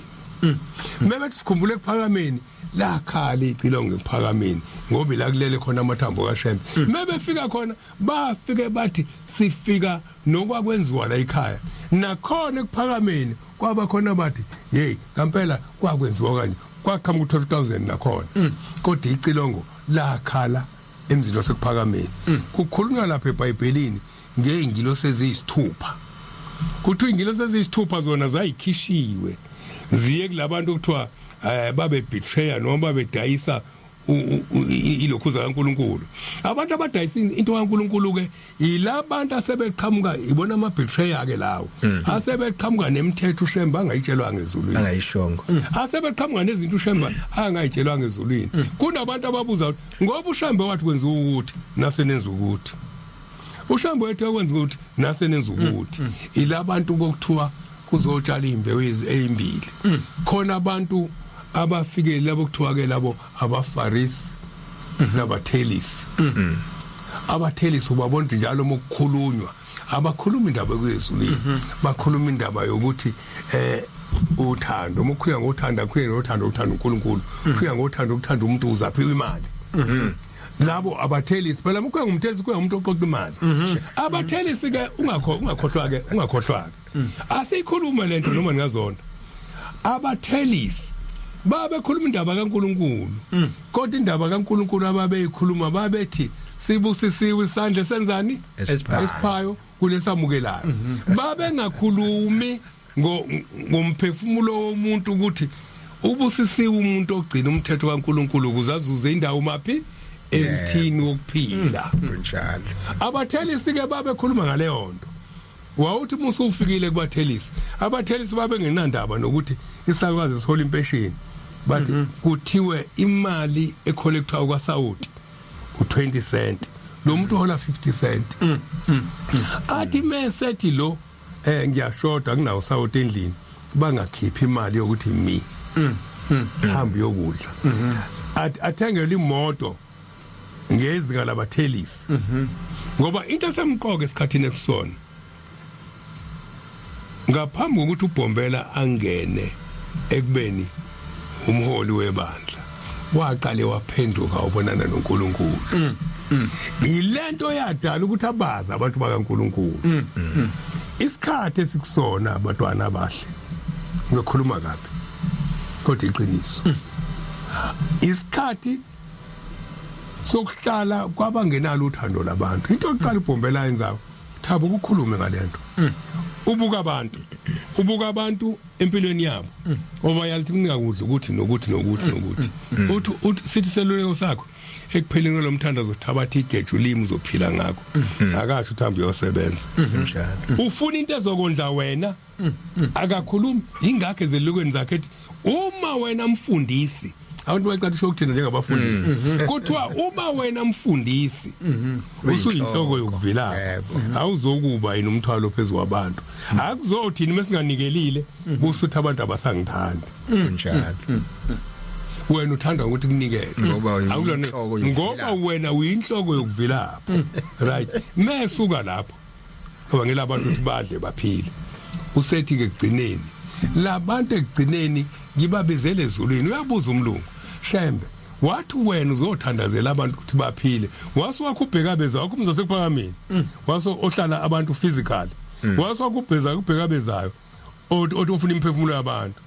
Mebethi sikhumbule ekuphakameni, lakhala icilongo ekuphakameni, ngoba ila kulele khona amathambo kaShembe. Mebefika khona, bafike bathi sifika nokwakwenziwa la ekhaya. Nakhona ekuphakameni kwaba khona bathi hey, ngempela kwakwenziwa kanje, kwaqhamuka u12000 nakhona, kodwa icilongo lakhala emzini wasekuphakameni. Kukhulunywa lapha eBhayibhelini ngeingilosi eziyisithupha. Kuthiwa ingilosi eziyisithupha zona zayikhishiwe ziye kulabantu okuthiwa babe betrayer noma babedayisa ilokhuza kaNkuluNkulu. Abantu abadayisa into kaNkuluNkulu ke yilabantu asebeqhamuka, ibona ama betrayer ke lawo, asebeqhamuka nemithetho uShembe angayitshelwa ngezulwini, angayishongo. Asebeqhamuka nezinto uShembe angayitshelwa ngezulwini. Kunabantu ababuza ukuthi ngoba uShembe wathi kwenziwa ukuthi, nase nenza ukuthi, uShembe wethu akwenza ukuthi, nase nenza ukuthi. Ilabantu kokuthiwa kuzotshala imbewu ezimbili khona, abantu abafikele labo kuthiwa ke labo abafarisi nabathelisi. Abathelisi ubabona ukuthi njalo uma kukhulunywa abakhuluma indaba kwezulwini, bakhuluma indaba yokuthi uthando, uma ukhuluma ngothando, akhulume ngothando uthanda uNkulunkulu, ukhuluma ngothando ukuthanda umuntu uzaphiwa imali. Labo abathelisi phela, uma ukhuluma ngumthelisi, kuya umuntu oqoqa imali. Abathelisi ke, ungakho ungakhohlwa ke, ungakhohlwa ke, asiyikhulume lento noma ningazonda. Abathelisi babekhuluma indaba kaNkuluNkulu, kodwa indaba kaNkuluNkulu ababeyikhuluma, babethi sibusisiwe isandla senzani? Esiphayo. Esiphayo kulesamukelayo. Babengakhulumi ngomphefumulo womuntu, ukuthi ubusisiwe umuntu ogcina umthetho kaNkuluNkulu ukuze azuze indawo maphi? Emthini wokuphila. Kunjalo. Abathelisi ke babekhuluma ngaleyo nto. Wawuthi musu ufikile kubathelisi, abathelisi babengenandaba nokuthi isalukazi sihola impesheni. Bathi kuthiwe imali ecollectwa kwaSaudi u20 cent, lo muntu uhola 50 cent. Athi mesethi lo ngiyashoda, kunawo sawoti endlini, bangakhiphi imali yokuthi mi hamba uyokudla. Athengele imoto ngezinga labathelisi, ngoba into esemqoka esikhathini ekusona, ngaphambi kokuthi uBhombela angene ekubeni umholi webandla, waqale waphenduka, wabonana noNkulunkulu. Ilento yadala ukuthi abazi abantu bakaNkulunkulu. Isikhathi esikusona, abantwana abahle, ngizokhuluma kabi kodwa iqiniso, isikhathi sokuhlala kwabangenalo uthando labantu. Into yokuqala uBhombela yenzayo, Thabo, ukukhulume ngalento, ubuka abantu, ubuka abantu empilweni yabo, oba yalithi kungakudla ukuthi nokuthi nokuthi nokuthi. Uthi sithi seluleko sakho ekupheleni kwalomthandazo, thabatha igeju limi, uzophila ngakho. Akasho ukuthi hamba uyosebenza. Kunjalo. Ufuna into ezokondla wena, akakhulumi. Ingakho ezelulekweni zakhe ethi uma wena mfundisi Abantu bayiqalisha ukuthina njengabafundisi. Kuthiwa uma wena mfundisi usuyinhloko yokuvilapha, awuzokuba yini umthwalo phezulu kwabantu. Akuzothini mesinganikelile kusuthi abantu abasangithandi. Kunjalo. Wena uthanda ukuthi kunikele Ngoba Awulona- uyinhloko yokuvilapha. ngoba wena uyinhloko yokuvilapha, right? Mesuka lapho abangela abantu ukuthi badle baphile, usethi ke ekugcineni labantu ekugcineni ngibabizele ezulwini. Uyabuza umlungu, "Shembe, wathi wena uzothandazela abantu ukuthi baphile, wase wakhubheka beza wakho umzose kuphakamile, wase ohlala abantu physically, wase wakubheza kubheka bezayo othi ufuna imiphefumulo yabantu,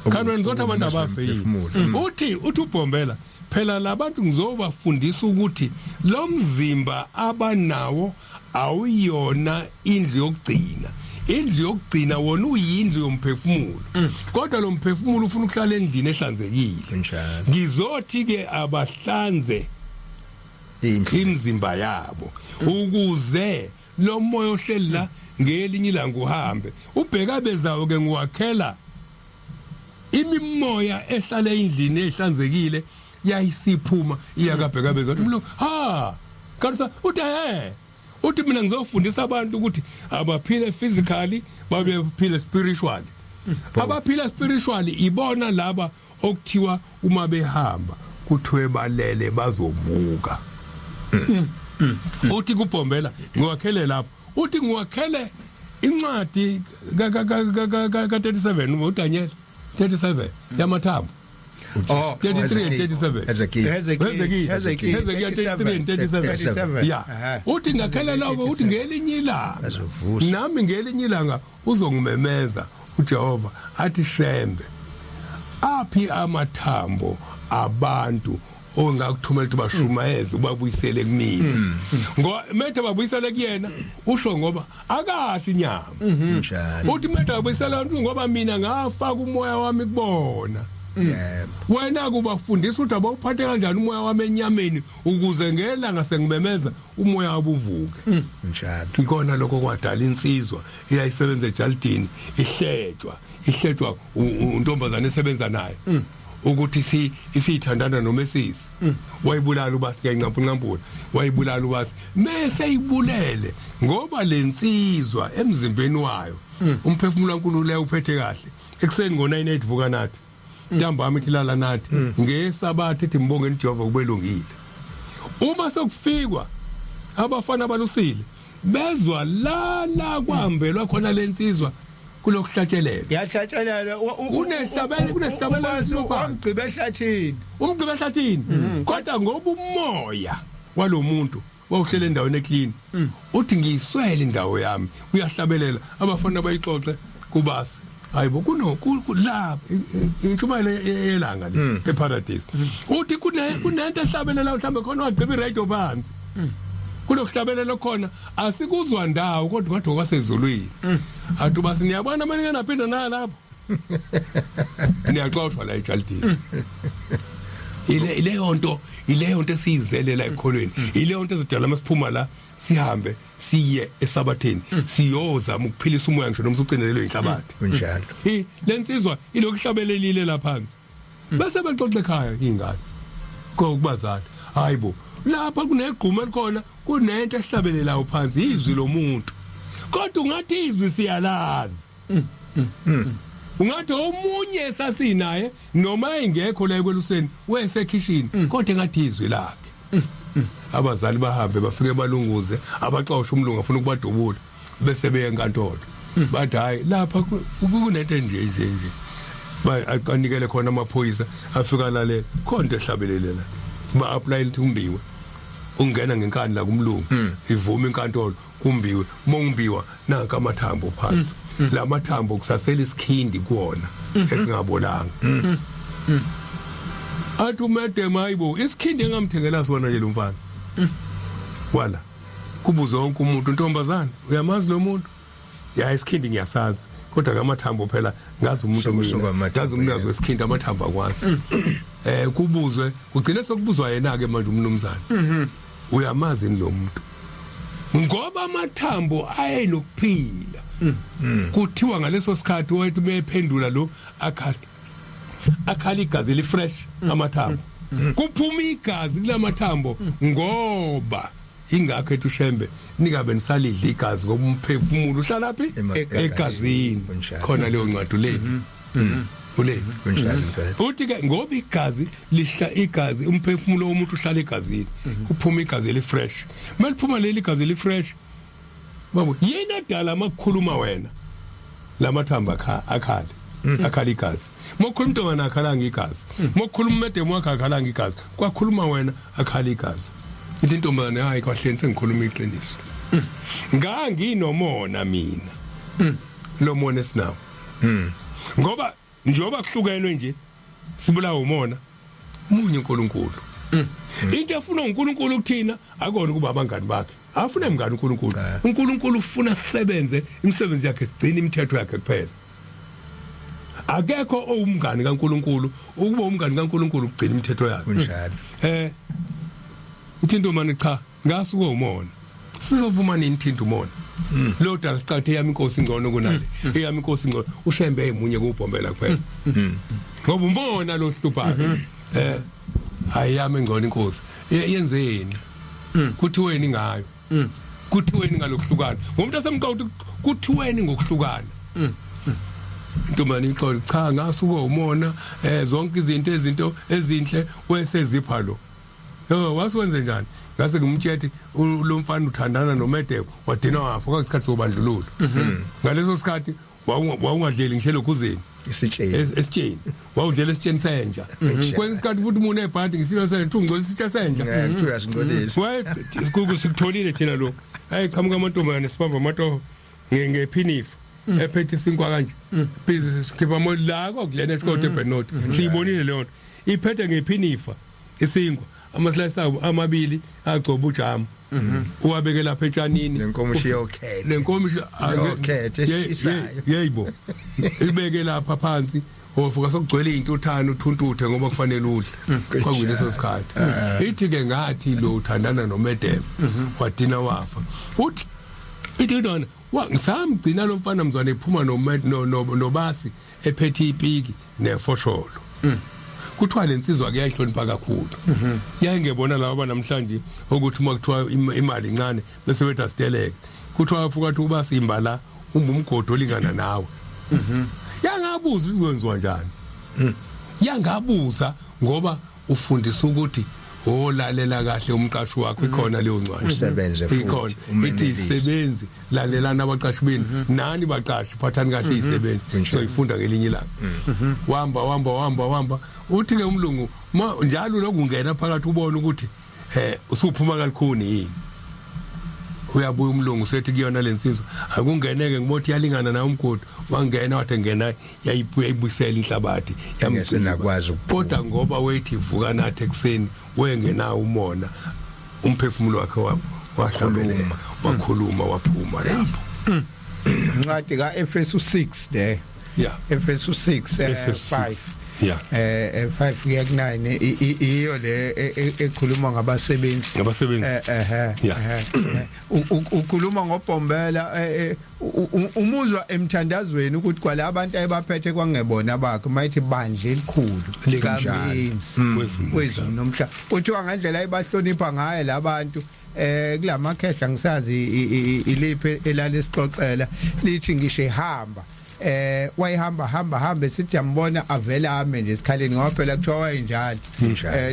kanti wena uzothi abantu abafe yini?" Imiphefumulo. Uthi uBhombela phela labantu ngizobafundisa ukuthi lo mzimba abanawo awuyona indlu yokugcina. Indlu yokugcina wona uyindlu yomphefumulo, kodwa lo mphefumulo ufuna ukuhlala endlini ehlanzekile. Kunjalo. Ngizothi ke abahlanze Indlu. imizimba yabo ukuze lo moya ohleli la ngelinye ilanga uhambe ubheka bezawo ke ngiwakhela imimoya ehlala endlini ehlanzekile yayisiphuma iyakabheka beza. Uthi umlungu, "Ha, kanti uthi uthi mina ngizofundisa abantu ukuthi abaphile physically, babe phile spiritually. Abaphila spiritually ibona laba okuthiwa uma behamba kuthiwe balele bazovuka." Uthi kuBhombela ngiwakhele lapho, uthi ngiwakhele incwadi ka ka ka ka 37, uDaniel 37 yamathambo. Oh, 33 and 37. Ezekiel. Hezekiel. Hezekiel. Hezekiel 33 and 37. 37. Ya. Aha. Uthi ngakhela lawo, uthi ngelinye ilanga Azovusa. nami ngelinye ilanga uzongimemeza uJehova athi, "Shembe, aphi amathambo abantu ongakuthumela ukuthi bashumayeze, ubabuyisele kumina?" Ngo methe babuyisele kuyena, usho ngoba akasi inyama. Kunjalo. Uthi methe babuyisele abantu ngoba mina ngafaka umoya wami kubona. Wena kubafundisa ukuthi abawuphathe kanjani umoya wami enyameni ukuze ngelanga sengimemeza umoya wabo uvuke. Kunjalo. Ikona lokho kwadala insizwa eyayisebenza ejalidini ihletshwa untombazane esebenza naye ukuthi si isithandana nomesisi. Wayibulala ubasi kayincampu ncampula, wayibulala ubasi mase ibulele ngoba lensizwa emzimbeni wayo umphefumulo kaNkulunkulu leyo uphethe kahle. Ekuseni ngo9 8 vuka nathi, ntambama ithi lala nathi, ngesabatha ithi mbongeni Jehova kubelungile. Uma sekufikwa abafana balusile bezwa la la kwambelwa khona lensizwa kulokuhlatshelela. Yahlatshelelwa. Kunesihlabelelo esiphansi. Wamgqiba ehlathini. Umgqiba ehlathini, kodwa ngoba umoya walomuntu wawuhlela endaweni eclean, uthi ngiyiswele indawo yami. Uyahlabelela, abafana bayixoxe kubasi, hayibo, kuno la intshumayelo yelanga le eparadise. Uthi kunento ehlabelela, mhlambe khona wagqiba iradio phansi, kulokuhlabelela khona asikuzwa ndawo kodwa ngathi okwasezulwini. Athi basi, "Niyabona manje, naphinda na lapho niyaxoshwa la ejalidini." Ile ileyo nto, ileyo nto esiyizelela ekholweni, ileyo nto ezodala masiphuma la sihambe siye esabatheni siyozama ukuphilisa umoya ngisho noma usucindezelwe inhlabathi. Kunjalo. Lensizwa ilokuhlabelelile la phansi bese bexoxa ekhaya ingane kokubazali, hayibo, lapha kunegquma elikhona, kunento ehlabelelayo phansi, izwi lomuntu, kodwa ungathi izwi siyalazi, ungathi omunye sasinaye noma engekho la ekweluseni wesekhishini, kodwa engathi izwi lakhe. Abazali bahambe bafike balunguze, abaxosha umlungu afuna ukubadubula, bese beye enkantolo bathi, "Hayi, lapha kunento nje nje nje." Ba anikele khona amaphoyisa afika lalela khona into ehlabelele la, ba apply ukuthi umbiwe, ungena ngenkani la kumlungu, ivuma inkantolo, kumbiwe. Mongimbiwa nanka amathambo phansi, la mathambo kusasela isikhindi kuwona esingabolanga. Athi umadam, "Hayibo, isikhindi engamthengela sona nje lo mfana wala." Kubuze wonke umuntu, "Ntombazana, uyamazi lo muntu?" "Ya, isikhindi ngiyasazi, kodwa ngamathambo phela ngazi umuntu Suka mina amathambo, ngazi umnikazi wesikhindi, amathambo akwazi." Kubuzwe, kugcine sokubuzwa yena ke manje umnumzane, "Uyamazi lo muntu?" Ngoba amathambo ayenokuphila. Kuthiwa ngaleso sikhathi wayethi mephendula lo akhala. Akhala igazi elifresh amathambo. Kuphuma igazi kulamathambo ngoba ingakho ethi uShembe ningabe nisalidla igazi ngoba umphefumulo uhlala phi? Egazini. Khona leyo ncwadi uLevi. uLevi. Kunjalo impela. Uthi ke ngoba igazi lihla igazi umphefumulo womuntu uhlala egazini. Kuphuma igazi elifresh. Maliphuma leli igazi elifresh babo yena dala makukhuluma wena lamathambo akhale akhala igazi. Mokhuluma intombazana akhalanga igazi. Mokhuluma umedemu wakhe akhalanga igazi. Kwakhuluma wena akhala igazi. Ithi intombazane hayi kwahleni sengikhuluma iqiniso. Nganginomona mina. Lo mona esinawo. Ngoba njengoba kuhlukenwe nje sibulawa umona munye uNkulunkulu. Into efuna uNkulunkulu kuthina akona kuba abangani bakhe. Afuna mngani uNkulunkulu. uNkulunkulu ufuna sisebenze imisebenzi yakhe sigcine imithetho yakhe kuphela. Akekho owumngani kaNkulunkulu ukuba umngani kaNkulunkulu ugcina imithetho yakhe. Kunjalo. Ithi intombane cha ngasuka umona. Sizovuma nini thinta umona? Lo dala sicathe yami inkosi ingcono kunale. Eyami inkosi ingcono uShembe emunye kubhombela kuphela. Ngoba umona lo hluphayo. Ayami ingcono inkosi. Yenzeni? Kuthiweni ngayo? Kuthiweni ngalokuhlukana? Ngomuntu asemqondo kuthiweni ngokuhlukana? Intombane ixoxe cha ngasuka umona zonke izinto ezinto ezinhle wesezipha lo. Yo wasiwenze njani? Ngase ngimtshela lo mfana uthandana noMedeko wadina wafa kwakusikhathi sobandlululo. Ngaleso sikhathi wawungadleli ngisho elokhuzeni. Isitsheni. Esitsheni. Wawudlela esitsheni senja. Kwenza isikhathi futhi umuntu ebhadi ngisilo senja ungcola isitsha senja. Ngeke uyasingcolisa. Waye sikutholile thina lokho. Hayi qhamuka amantombazane sibamba amatoho ngephinifa. Ephethe isinkwa kanje. Busy sikhipha mo la kokulena esikode eBernard. Siyibonile leyo nto. Iphethe ngephinifa isinkwa amaslice abo amabili agcoba ujamu. Uwabeke lapha etshanini. Lenkomishi yokhethe. Lenkomishi Yokhethe eshisayo. Yebo. Ibeke lapha phansi ovuka sokugcwele izintuthane uthuntuthe ngoba kufanele udle. Kwakuyileso sikhathi. Ithi ke ngathi lo uthandana noMedem wadina wafa. Uthi ithi lona ngisamgcina lo mfana mzwane ephuma nobasi ephethe ipiki nefosholo. Kuthiwa lensizwa ke yayihlonipha kakhulu. Yayingebona laba namhlanje ukuthi uma kuthiwa imali incane bese bethi asiteleke. Kuthiwa afuka athi ubasimba la umgodi olingana nawe. Yangabuza ukwenziwa njani. Yangabuza ngoba ufundisa ukuthi olalela kahle umqashi wakho ikhona leyo ncwadi. Usebenze futhi, Ikhona. Ithi umenelise. isebenzi lalelani abaqashi benu nani baqashi phathani kahle izisebenzi. Kunjalo. Soyifunda ngelinye ilanga. Wamba wamba wamba wamba uthi ke umlungu njalo lokungena phakathi ubone ukuthi usuphuma kalikhuni yini. Uyabuya umlungu sethi kuyona lensizwa akungeneke ngibothi yalingana nawe umgodi wangena wathi ngena yayibuyisela inhlabathi Engesenakwazi ukuphuma. Kodwa ngoba wethi vuka nathi ekseni wengenawo umona umphefumulo wakhe wahlabeleka wakhuluma waphuma lapho. Incwadi kaEfesu 6 le. Efesu 6 Efesu 5. 6. Yeah. 5 kuya ku 9 iyo le ekhuluma ngabasebenzi. Ngabasebenzi. Ukhuluma ngobhombela umuzwa emthandazweni ukuthi kwala abantu ayebaphethe kwangebona bakhe mayithi bandla elikhulu likaMenzi wezulu nomhlaba. Kuthiwa ngendlela ayebahlonipha ngayo labantu kulamakhehla ngisazi iliphi elalisixoxela lithi ngisho ehamba wayehamba hamba hamba sithi yambona avela ame nje esikhaleni ngoba phela kuthiwa wayenjalo.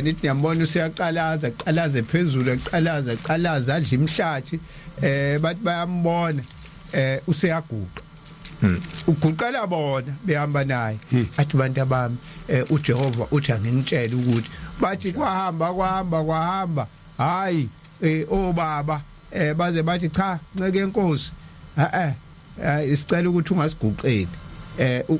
Nithi niyambona useyaqalaza qalaze phezulu aqalaza qalaza adla imhlathi bathi bayambona useyaguqa. Uguqela bona behamba naye athi bantu abami uJehova uthi anginitshele ukuthi bathi kwahamba kwahamba kwahamba hayi obaba baze bathi cha nceke enkosi isicela ukuthi ungasiguqeli.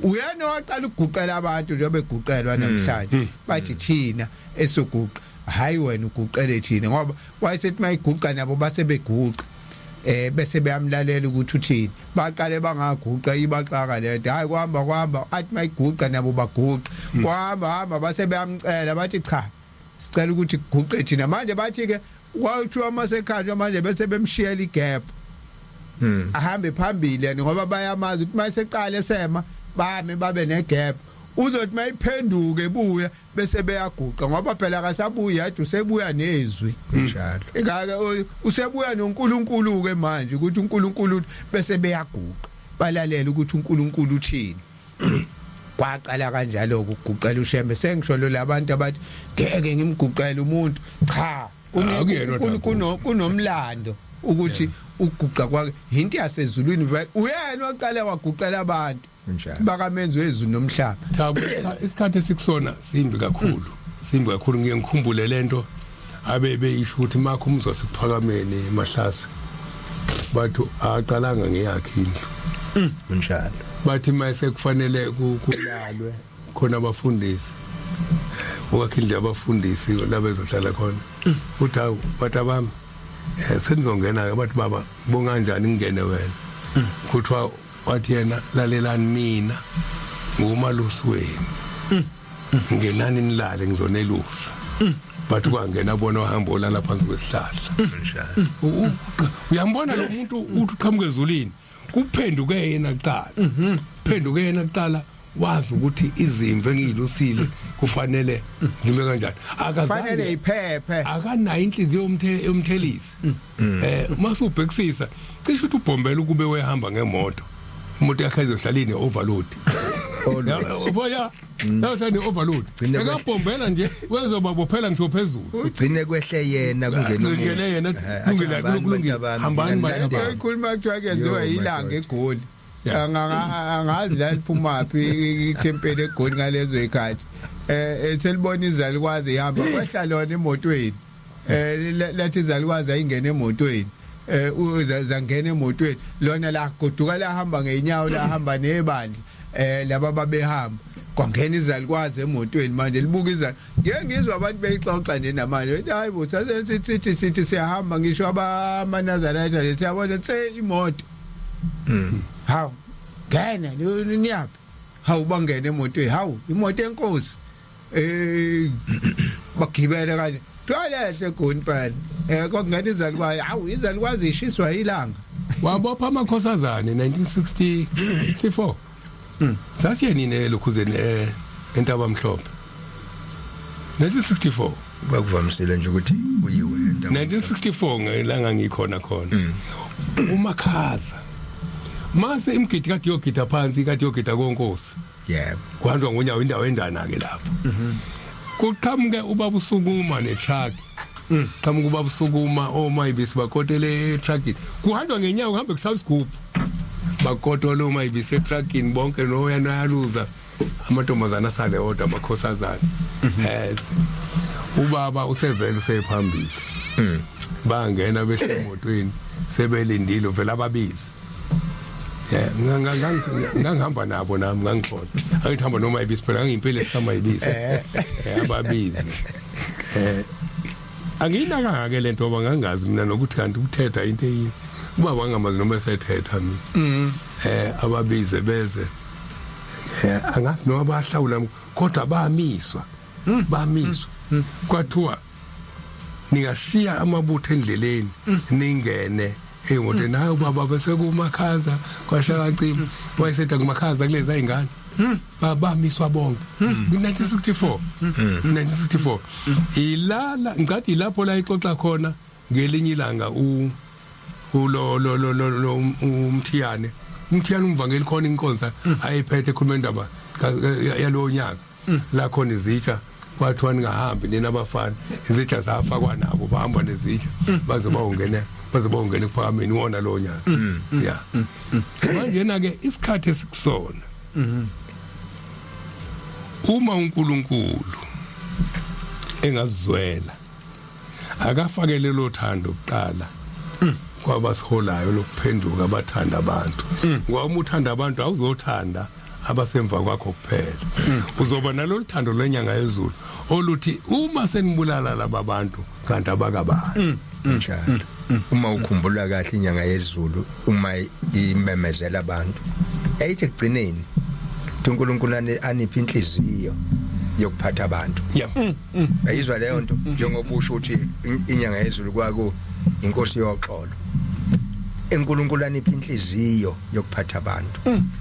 Uyena waqala ukuguqela abantu njengoba eguqelwa namhlanje bathi thina esoguqa hayi wena uguqele thina ngoba wayesethi mayiguqa nabo base beguqa bese beyamlalela ukuthi uthini baqale bangaguqa ibaxaka lento hayi kwahamba kwahamba athi mayiguqa nabo baguqa kwahamba hamba base beyamcela bathi cha sicela ukuthi kuguqe thina manje bathi ke kwathiwa masekhanjwa manje bese bemshiyela igap ahambe phambili yani ngoba bayamazi ukuthi mayeseqala esema bame babe negap. Uzothi mayiphenduke buya bese beyaguqa, ngoba phela akasabuyi yadwa, usebuya nezwi. Njalo. Ingaka usebuya noNkulunkulu ke manje, ukuthi uNkulunkulu, bese beyaguqa balalela ukuthi uNkulunkulu uthini. Kwaqala kanjalo ukuguqela uShembe. Sengisho lo labantu abathi ngeke ngimguqele umuntu, cha. Akuyena odaba. Kunomlando ukuthi uguqa kwakhe into yasezulwini, vele uyena waqala waguqela abantu Njalo. bakamenzi wezulu nomhlaba. Thabo, isikhathi esikusona simbi kakhulu, simbi kakhulu. Ngiye ngikhumbule lento abe beyisho ukuthi makho umzwa sekuphakameni emahlase, bathi aqalanga ngeyakhe indlu. Njalo. Bathi mase kufanele kulalwe khona abafundisi, ukwakha indlu yabafundisi la bezohlala khona, uthi hawu, bathi abami senizongena ke, bathi baba bonganjani ngingene wena, kuthiwa wathi yena, lalelani, mina ngumalusi wenu, ngenani nilale, ngizonelusa. Bathi kwangena bona wahamba olala phansi kwesihlahla. Njalo. Uyambona lo muntu uthi uqhamuka ezulwini, kuphenduke yena kuqala, phenduke yena kuqala, wazi ukuthi izimvu engiyilusile kufanele zime kanjani. Fanele akazange iphephe. Akanayo inhliziyo yomthelisi. Masubhekisisa cishe uthi ubhombela ukube wehamba ngemoto, imoto yakhe izohlala ine overload. Ya, yahlala overload. Gcine Ekabhombela nje wezoba bophela ngisho phezulu. Ugcine kwehle yena, kungena umuntu. Kungene yena, Athi kulungile, hambani, kulungile. bantu bami, Hambani, mina bantu nilandele. bami. Ikhuluma kuthiwa kuyenziwa Yo, my ilanga God. eGoli. Angazi la liphumaphi ithempeli eGoli ngalezo zikhathi. Selibona izalikwazi ihamba, kwehla lona emotweni. Lathi izalikwazi ayingene emotweni. Zangena emotweni, lona la goduka, lahamba ngeenyawo, lahamba nebandla laba babehamba, kwangena izalikwazi emotweni. Manje libuka izali, ngeke ngizwe abantu beyixoxa nje namanje, bethi hayi bo, sase sithi siyahamba, ngisho abamanazaretha nje, siyabona tse imoto, hawu, ngena, niyaphi? Hawu, bangena emotweni, hawu, imoto enkosi, bagibele kanje, twalehle egoni phela, kwakungena izalikwazi, hawu, izalikwazi ishiswa ilanga. Wabopha amakhosazane 1964. Sasiye nini elokhuzeni entaba mhlophe 1964? Bakuvamisile nje ukuthi uyiwe entabeni. 1964 ngelanga ngikhona khona umakhaza, mase imgidi kade yogida phansi, kade yogida konkosi. Kuhanjwa ngonyawo, indawo endana ke lapho. Kuqhamuke ubaba usukuma netruck, qhamuka ubaba usukuma, omayibisi bakotele etruckini, kuhanjwa ngenyawo, kuhambe kushaya isigubhu, bakotola omayibisi etruckini bonke, noya noyaluza, amantombazana asale odwa, amakhosazana. Yes, ubaba usevele usephambili, bangena behle emotweni, sebelindile vele ababizi. Yeah, ngangihamba nabo nami, ngangikhona. Angithamba noma ibisi phela, ngangiyimpela esihamba ibisi. Ababizi. Angiyinakanga ke lento ngoba ngangazi mina nokuthi kanti ukuthetha into eyini. Ubaba ngamazi noma esethetha mina. Ababize beze. Angazi noma bahlawula, kodwa bamiswa. Bamiswa. Kwathiwa ningashiya amabutho endleleni ningene emotweni. Hayi, ubaba bese kumakhaza kwashakacima, wayesetha kumakhaza kulezi ayingane, babamiswa bonke 1964, 1964 ilala ngicathi ilapho la ixoxa khona ngelinye ilanga u ulo lo lo lo lo umthiyane umvangeli, khona inkonzo ayiphethe ekhuluma indaba yalowo nyaka la khona izitsha, kwathiwa ningahambi nina abafana, izitsha zafakwa nabo, bahamba nezitsha baze bawungena ekuphakameni wona lo nyaka. Ya, manje na ke isikhathi esikusona, uma uNkulunkulu engazizwela, akafakele lo thando kuqala kwabasiholayo lokuphenduka abathanda abantu, ngoba uma uthanda abantu awuzothanda abasemva kwakho kuphela, uzoba nalolu thando lwenyanga yezulu oluthi uma senibulala laba bantu kanti abakabani. Njalo, uma ukhumbula kahle, inyanga yezulu uma imemezela abantu yayithi ekugcineni uthi uNkulunkulu aniphe inhliziyo yokuphatha abantu. Ayizwa leyo nto, njengoba usho ukuthi inyanga yezulu kwaku inkosi yoxolo, eNkulunkulu aniphe inhliziyo yokuphatha abantu.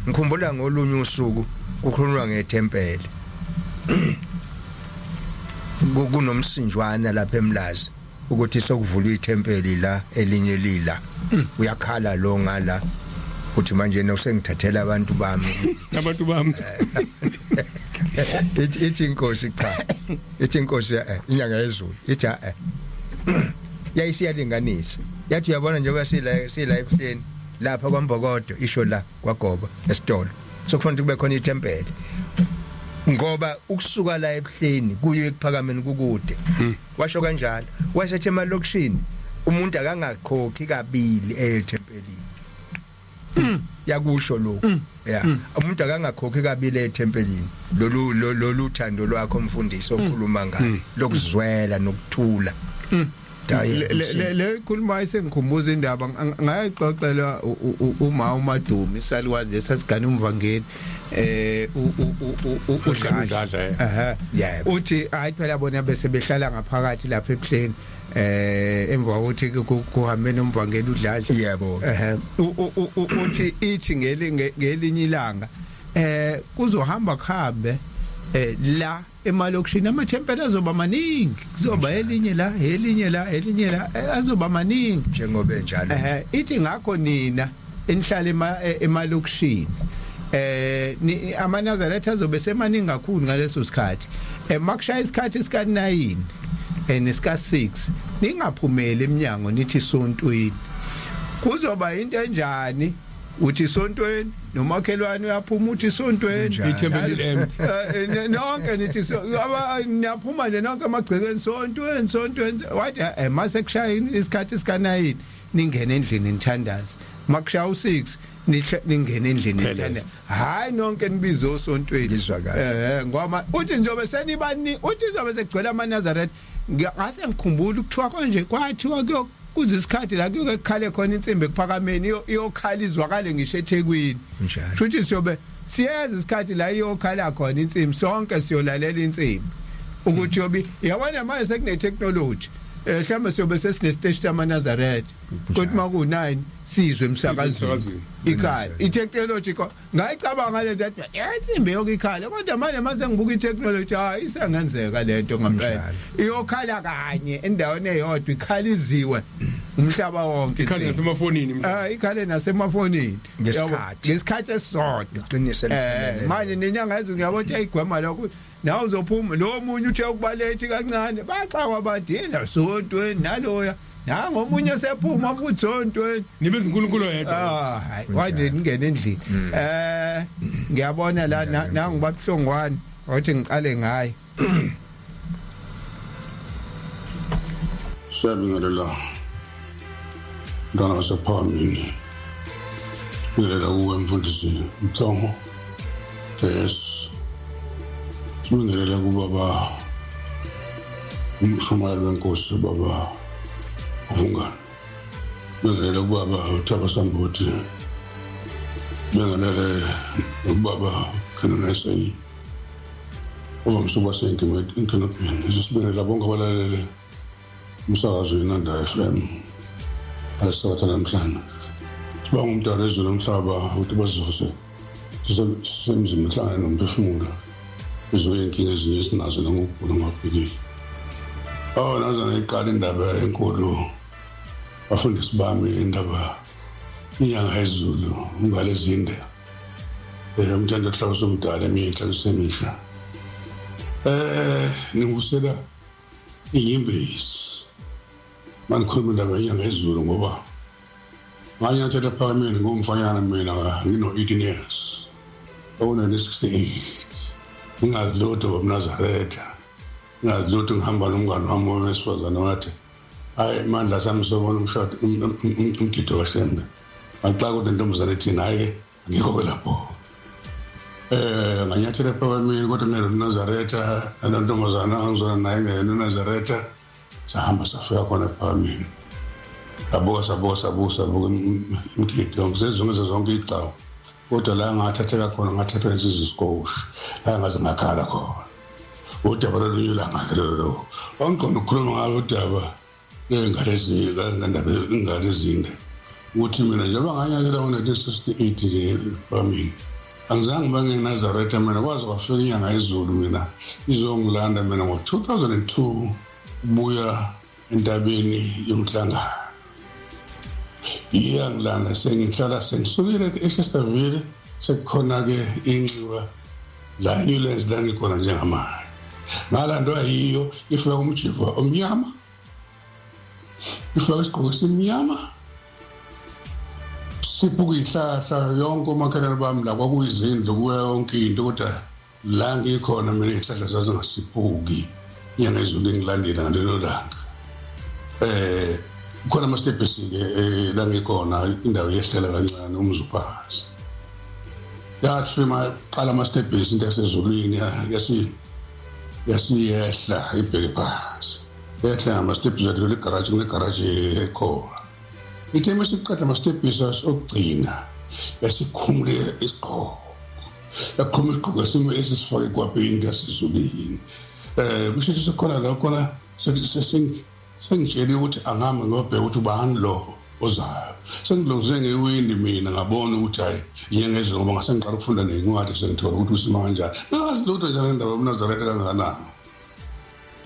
Ngikhumbula ngolunye usuku Kukhulunywa ngethempeli. Kunomsinjwana lapha eMlazi ukuthi sokuvulwa ithempeli la, elinye lila. Uyakhala lo ngala uthi manje nosengithathela abantu bami. Abantu bami. Ithi inkosi cha. Ithi inkosi inyanga yezulu ithi eh yayisiyalinganisa. Yathi uyabona njengoba sila ebuhleni lapha kwaMbokodo, isho la kwaGoba esitolo, sokufanele kube khona ithempeli ngoba ukusuka la ebuhleni kuye ekuphakameni kukude. Washo kanjalo, wayesethi emalokishini umuntu akangakhokhi kabili ethempelini. Yakusho lokho ya, umuntu akangakhokhi kabili ethempelini. Lolu thando lwakho mfundisi okhuluma ngalo lokuzwela nokuthula. Le khuluma isengikhumbuza indaba ngayixoxela uma uMadumi, isalukazi esasigana umvangeli uDladla. Ehe, uthi hayi phela bona bese behlala ngaphakathi lapha ebuhleni emva kokuthi kuhambe nomvangeli uDladla. Ehe, uthi ithi ngelinye ilanga kuzohamba kuhambe la emalokishini amathempeli azoba maningi, kuzoba elinye la, elinye la, elinye la, azoba maningi njengoba enjalo. Ithi ngakho nina enihlala emalokishini amaNazaretha azobe semaningi kakhulu ngaleso sikhathi. Makushaya isikhathi sika 9 nesika 6 ningaphumeli eminyango nithi sontweni. Kuzoba into enjani? Uthi sontweni, nomakhelwane uyaphuma uthi sontweni, ithempeli empty. Nonke nithi niyaphuma nje nonke emagcekeni, sontweni, sontweni. Wathi mase kushaya isikhathi sika 9 ningene endlini nithandaze, makushaya u6 ningene endlini nithandaze, hayi nonke nibize osontweni. Ngizwa kahle. Ngoba uthi njobe senibani, uthi njobe segcwele amaNazaretha. Ngase ngikhumbula ukuthiwa konje kwathiwa kuyo kuze isikhathi la kuyoke kukhale khona insimbi ekuphakameni, iyokhala izwakale ngisho eThekwini. Futhi siyobe siyeza isikhathi la iyokhala khona insimbi, sonke siyolalela insimbi ukuthi yobi yabona manje sekune technology, mhlawumbe siyobe sesine station samaNazaretha, kodwa maku 9 sizwe emsakazweni ikhala i-technology. Ngayicabanga le nto, insimbi yonke ikhala, kodwa manje mase ngibuka i-technology, hayi isengenzeka lento ngempela, iyokhala kanye endaweni eyodwa, ikhaliziwe umhlaba wonke. Ikhale nasemafonini. Ah, ikhale nasemafonini. Ngesikhathi. Ngesikhathi esisodwa. Iqiniso. Manje nenyanga yezulu ngiyabona ukuthi ayigwema lokho. Nawe uzophuma lo munye uthe ukubalethi kancane, baxakwa badina sontweni naloya nangomunye sephuma futhi sontweni. Nibiza uNkulunkulu oyedwa. Ah, hayi wanje ningene endlini. Ngiyabona la nangu babuhlongwane wathi ngiqale ngaye. Siyabingelela mntwana wasephakamini, bingelela kuwe mfundisi Mhlongo. Yes, sibingelela kubaba umshumayeli wenkosi, baba uVungane, bingelela kubaba uThabo Sambothi, bingelele nokubaba Khenonese oba senkinobheni. Sisibingelela bonke abalalele umsakazo iNanda FM alesabatha namhlanje. Sibonga umdala ezulu nomhlaba ukuthi basivuse sisemzini uhlangane nomphefumulo, ezinye iy'nkinga ezinye esinazo nangokugula ongaphilile. Oh, naze ngayiqala indaba enkulu bafundisi bami, indaba inyanga yezulu ungale zinde umthando ohlaba somdala eminye inhlalo semisha ningivusela iyimbezi manikhuluma indaba yenyanga yezulu, ngoba nganyathela ephakameni ngomfanyana mina ngino-18 years, oku-1968, ngingazi lutho ngobuNazaretha, ngingazi lutho. Ngihamba nomngane wami wesifazane, wathi hayi mandla sami sobona umshado, umgido kaShembe. Ngaxaka ukuthi intombazane ethini, hhayi-ke angikho-ke lapho. Nganyathela ephakameni kodwa ngelo Nazaretha, nalontombazana angizona naye ngelo Nazaretha. Sahamba safika khona ephakameni, sabuka sabuka sabuka sabuka imigidi yonke, sezungeze zonke iy'gcawu, kodwa la ngathatheka khona ngathathwa insizwa isikosha la ngaze ngakhala khona. Udaba lolunye ilanga-ke lolo wangiqonda ukukhuluma ngalo udaba ley'ngane ingane ezinde, ukuthi mina njengoba nganyathela ngo-1968-ke ephakameni. Angizange ngibe ngeNazaretha mina, kwaze kwafika inyanga yezulu mina izongilanda mina ngo-2002 buya entabeni yomhlangano. Iyangilanda sengihlala sengisukile eChesterville, sekukhona-ke inxiwa la eNewlands la ngikhona njengamanje. Ngalandwa yiyo ifika umjiva omnyama, ifake isigqoko esimnyama, siphuka ihlahla yonke. Omakhelwane bami la kwakuyizindlu kuyo yonke into, kodwa la ngikhona mina izihlahla zazingasiphuki. Inyanga yezulu ingilandela ngalelo langa. Khona ama-stepisi-ke la ngikhona, indawo yehlela kancane, umuzi uphansi. Yathi maqala ama-stepisi into yasezulwini yasiyehla ibheke phansi, yehla ngama-stepisi yadlula igaraji, kunegaraji ekhona. Ithe uma siqeda ama-stepisi okugcina yasikhumule isigqoko, yakhuluma isigqoko esimo esisifake ekwapeni yasezulwini. Kusho ukuthi sekhona la khona sengitsheliwe ukuthi angihambe ngiyobheka ukuthi ubani lo ozayo. Sengilungise ngewindi mina, ngabona ukuthi hhayi, inyanga yezulu, ngoba ngase ngiqala ukufunda ney'ncwadi, sengithola ukuthi usima kanjani. Ngazi lutho nje ngendaba yobuNazaretha kangakanani.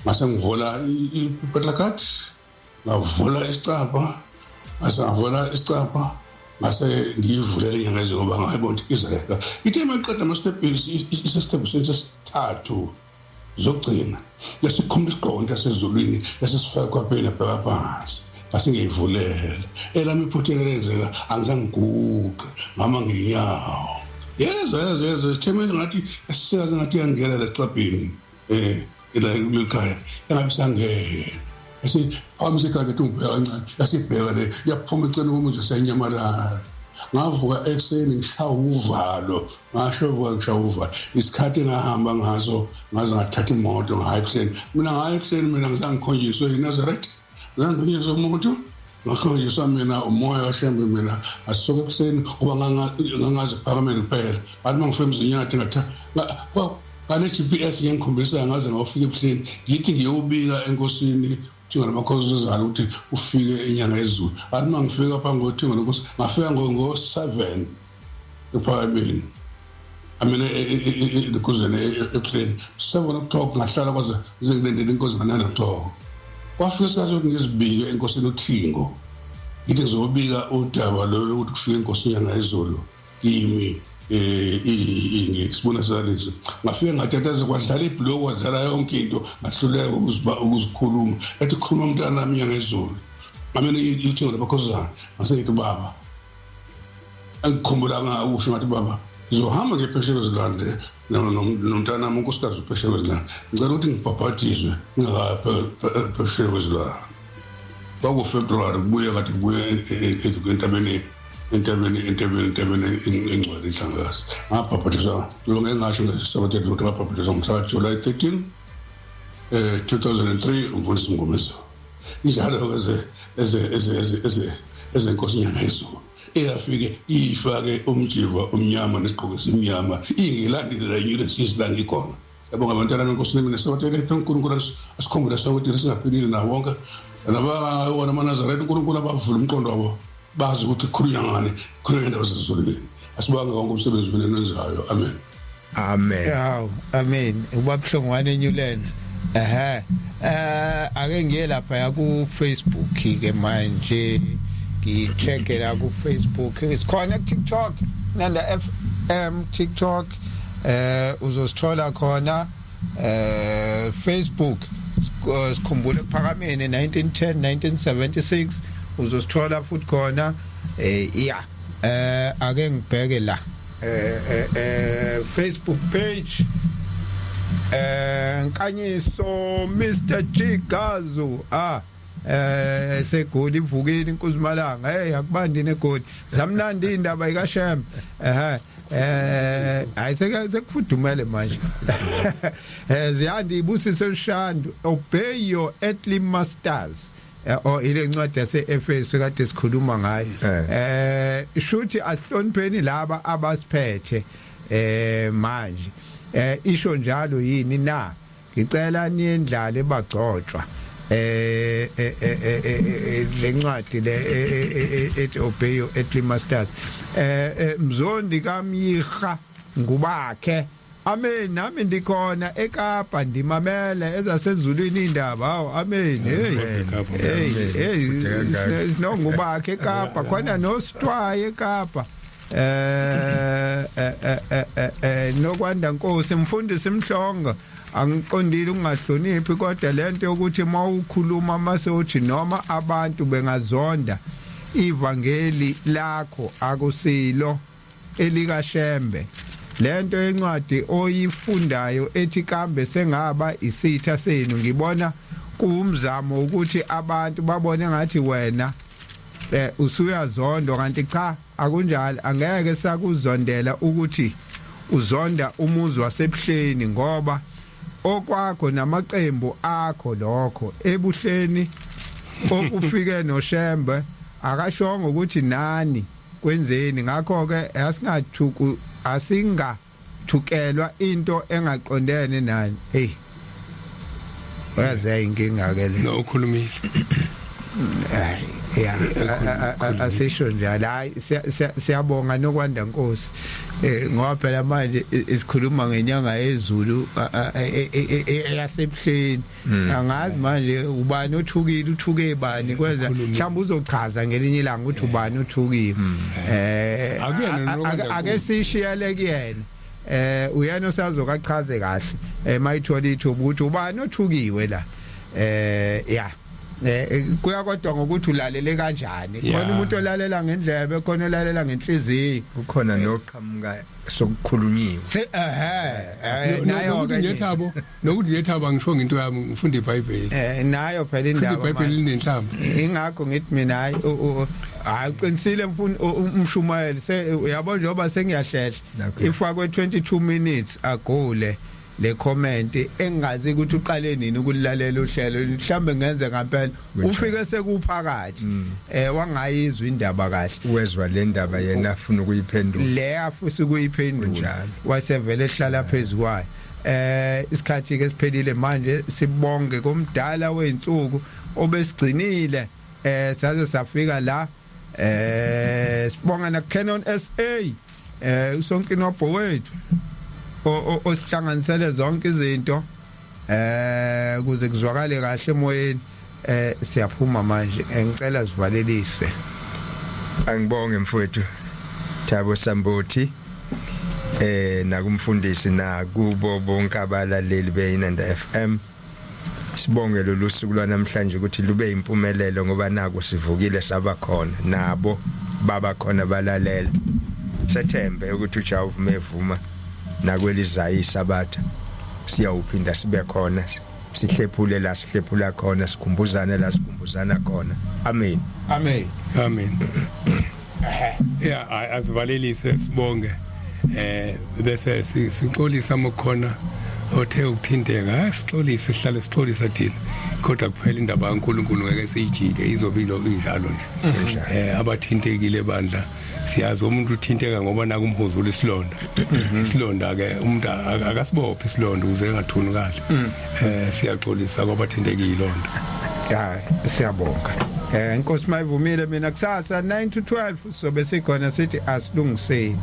Ngase ngivula i-petlakati, ngavula isicabha, ngase ngavula isicabha, ngase ngiyivulela inyanga yezulu ngoba ngayibona ukuthi izaleka. Ithe uma iqeda ama-stepisi, isestebhisini sesithathu zokugcina, yasikhumula isigqoko into yasezulwini, yasesifaka ekhwapheni, yabheka phansi, ngase ngiyivulela. Elami iphutha elenzeka, angizange ngiguqe, ngama ngenyawo. Yeza yeza yeza, sithemele ngathi yasisekaze ngathi iyangena la esicabheni la kuleli khaya, yangabe isangena. Yasiphakamisa ikhanda ethi ungibheka kancane, yasibheka le, yaphuma eceleni komuzi, yasenyamalala. Ngavuka ekuseni ngishaya uvalo, ngasho vuka ngishaya uvalo. Isikhathi engahamba ngaso, ngaze ngathatha imoto ngaya ekuseni mina, ngaya ekuseni mina. Ngizange ngikhonjiswe yiNazaretha, ngizange ngikhonjiswe umuntu, ngakhonjiswa mina umoya kaShembe. Mina ngasuka ekuseni ngoba ngangazi Kuphakameni kuphela. Ngathi uma ngifika eMzinyathi ngatha ngane-GPS ngiyangikhombisa, ngaze ngawufika ebuhleni. Ngithi ngiyobika enkosini Thingo lamakhosi ozalo ukuthi ufike inyanga yezulu. Ngathi uma ngifika phambi koThingo lenkosi, ngafika ngo-7 ePhakameni, I mean ekhuzeni ebuhleni, 7 o'clock. Ngahlala kwaze ngize ngilindele inkosi nga-9 o'clock. Kwafika isikhathi sokuthi ngizibike enkosini uThingo. Ngithi ngizobika udaba lolu ukuthi kufike inkosi inyanga yezulu kimi, ngisibona salezi. Ngafike ngatataza, kwadlala ibhuloku, kwadlala yonke into, ngahluleka ukuzikhuluma. Ethi, "Khuluma mntanami, inyanga yezulu." Ngamene iThingo labakhosazana. Ngase ngithi, "Baba," engikhumbula ngakusho, ngathi, "Baba, ngizohamba ngiye phesheya kwezilwandle nomntanami unkosikazi uphesheya kwezilwandle. Ngicela ukuthi ngibhabhadiswe ngingakayi phesheya kwezilwandle." KwakuFebruwari, kubuye kade kubuye entabeni engcwele iNhlangakazi. Ngabhabhadiswa lo ngeke ngasho ngesabatha ukuthi ngabhabhadiswa ngomhla kaJuly 13 2003, umfundisi Mngomezulu. Njalo-ke ezenkosi inyanga yezulu eyafike iyifake umjiva omnyama nesigqoko esimnyama, ingilandele la inyule sisi la ngikhona. Yabonga abantwana benkosi nami nesabatha lethu. UNkulunkulu asikhumbule sonke singaphilile nawo wonke nabawona amaNazaretha. UNkulunkulu abavule umqondo wabo, bazi ukuthi kukhulunywa ngani, kukhulunywa ngendaba zasezulwini. Asibonge konke umsebenzi wenu enwenzayo. Amen. Amen. Yaw, amen. Ubabhlongwane eNewlands. Ehhe. Ake ngiye lapha ya ku Facebook ke manje. Ngicheck la ku Facebook. Sikhona ku TikTok, Nanda FM TikTok. Uzosithola khona Facebook, sikhumbule Kuphakameni 1910 1976, uzosithola futhi khona. Yeah, ake ngibheke la Facebook page. Nkanyiso Mr G Gazu, segoli ivukile inkuzimalanga. Hey, akubandi negoli, zamnandi indaba ikaShembe. Ehhe, hayi, sekufudumele manje. Ziyandi ibusise uShandu, obey your earthly masters. Oh, ile ncwadi yase Efeso kade sikhuluma ngayo. Shuthi asihlonipheni laba abasiphethe manje. Isho njalo yini na? Ngicela niyendlale bagcotshwa lencwadi le ethi obey your earthly masters. Mzondi kaMyiha. Ngubakhe. Amen, nami ndikhona eKapa, ndimamele ezasezulwini indaba. Hawu, amen. Hey, hey, hey, sinongubakhe eKapa khona, noSitwayi eKapa, Nokwanda Nkosi. Mfundisi Mhlongo, angiqondile ukungahloniphi, kodwa lento yokuthi mawukhuluma mase uthi noma abantu bengazonda ivangeli lakho akusilo elikaShembe, lento yencwadi oyifundayo ethi kambe sengaba isitha senu, ngibona kuwumzamo ukuthi abantu babone ngathi wena usuyazondwa, kanti cha, akunjalo. Angeke sakuzondela ukuthi uzonda umuzi wasebuhleni, ngoba okwakho namaqembu akho lokho. Ebuhleni okufike noShembe akashongo ukuthi nani kwenzeni. Ngakho ke asingathuku, asingathukelwa into engaqondene nani. Hey, uyazi, inkinga ke le. No, ukhulumile. Hayi ya, asisho njalo. Hayi, siyabonga Nokwanda Nkosi, ngoba phela manje isikhuluma ngenyanga yezulu eyasebuhleni. Angazi manje ubani othukile, uthuke bani, kwenza mhlawumbe uzochaza ngelinye ilanga ukuthi ubani othukile. Akuyena Nokwanda. Ake sishiyele kuyena, uyena osazokachaze kahle mayithola ithuba ukuthi ubani othukiwe la. Ya, kuya kodwa ngokuthi ulalele kanjani. Khona umuntu olalela ngendlebe, khona olalela ngenhliziyo. Kukhona noqhamuka sokukhulunyiwe. Se ehe nayo nokuthi ke. Nje Thabo, nokuthi nje Thabo, angisho ngento yami, ngifunda iBhayibheli. Nayo phela ngifunda indaba iBhayibheli manje. Linenhlamba. Ingakho ngithi mina hayi, hayi, uqinisile mfuni umshumayeli. Se uyabo, njengoba sengiyahlehla, ifakwe 22 minutes ago le comment, engazi ukuthi uqale nini ukulalela uhlelo. Mhlambe ngenze ngempela ufike sekuphakathi, wangayizwa indaba kahle. Wezwa le ndaba yena afuna ukuyiphendula. Le afisa ukuyiphendula. Wasevele ehlala phezukwayo. Isikhathi ke siphelile manje. Sibonge komdala weinsuku obesigcinile saze safika la. Sibonga na Canon SA, usonkinobho wethu osihlanganisele zonke izinto kuze kuzwakale kahle emoyeni. Siyaphuma manje. Ngicela sivalelise. Angibonge mfowethu Thabo Sambothi, nakumfundisi, nakubo bonke abalaleli beInanda FM. Sibonge lolu suku lwanamhlanje ukuthi lube impumelelo, ngoba naku sivukile saba khona, nabo baba khona balalela. Sethembe ukuthi uJehova mevuma, nakwelizayo isabatha siyawuphinda sibe khona, sihlephule la sihlephula khona, sikhumbuzane la sikhumbuzana khona. Amen. Amen. Amen. Ya, asivalelise, sibonge, bese sixolisa makukhona othe ukuthinteka. Hayi, sixolise, sihlale sixolisa thina, kodwa kuphela indaba kaNkuluNkulu ngeke siyijike, izobe ilo injalo nje. Abathintekile bandla, siyazi umuntu uthinteka ngoba nakumhuzula isilonda. Isilonda ke umuntu akasibophi isilonda ukuze engathunukali. Siyaxolisa kwabathintekile ilonda. Ya, siyabonga. Inkosi mayivumile, mina kusasa 9 to 12 sobe sikhona, sithi asilungiseni.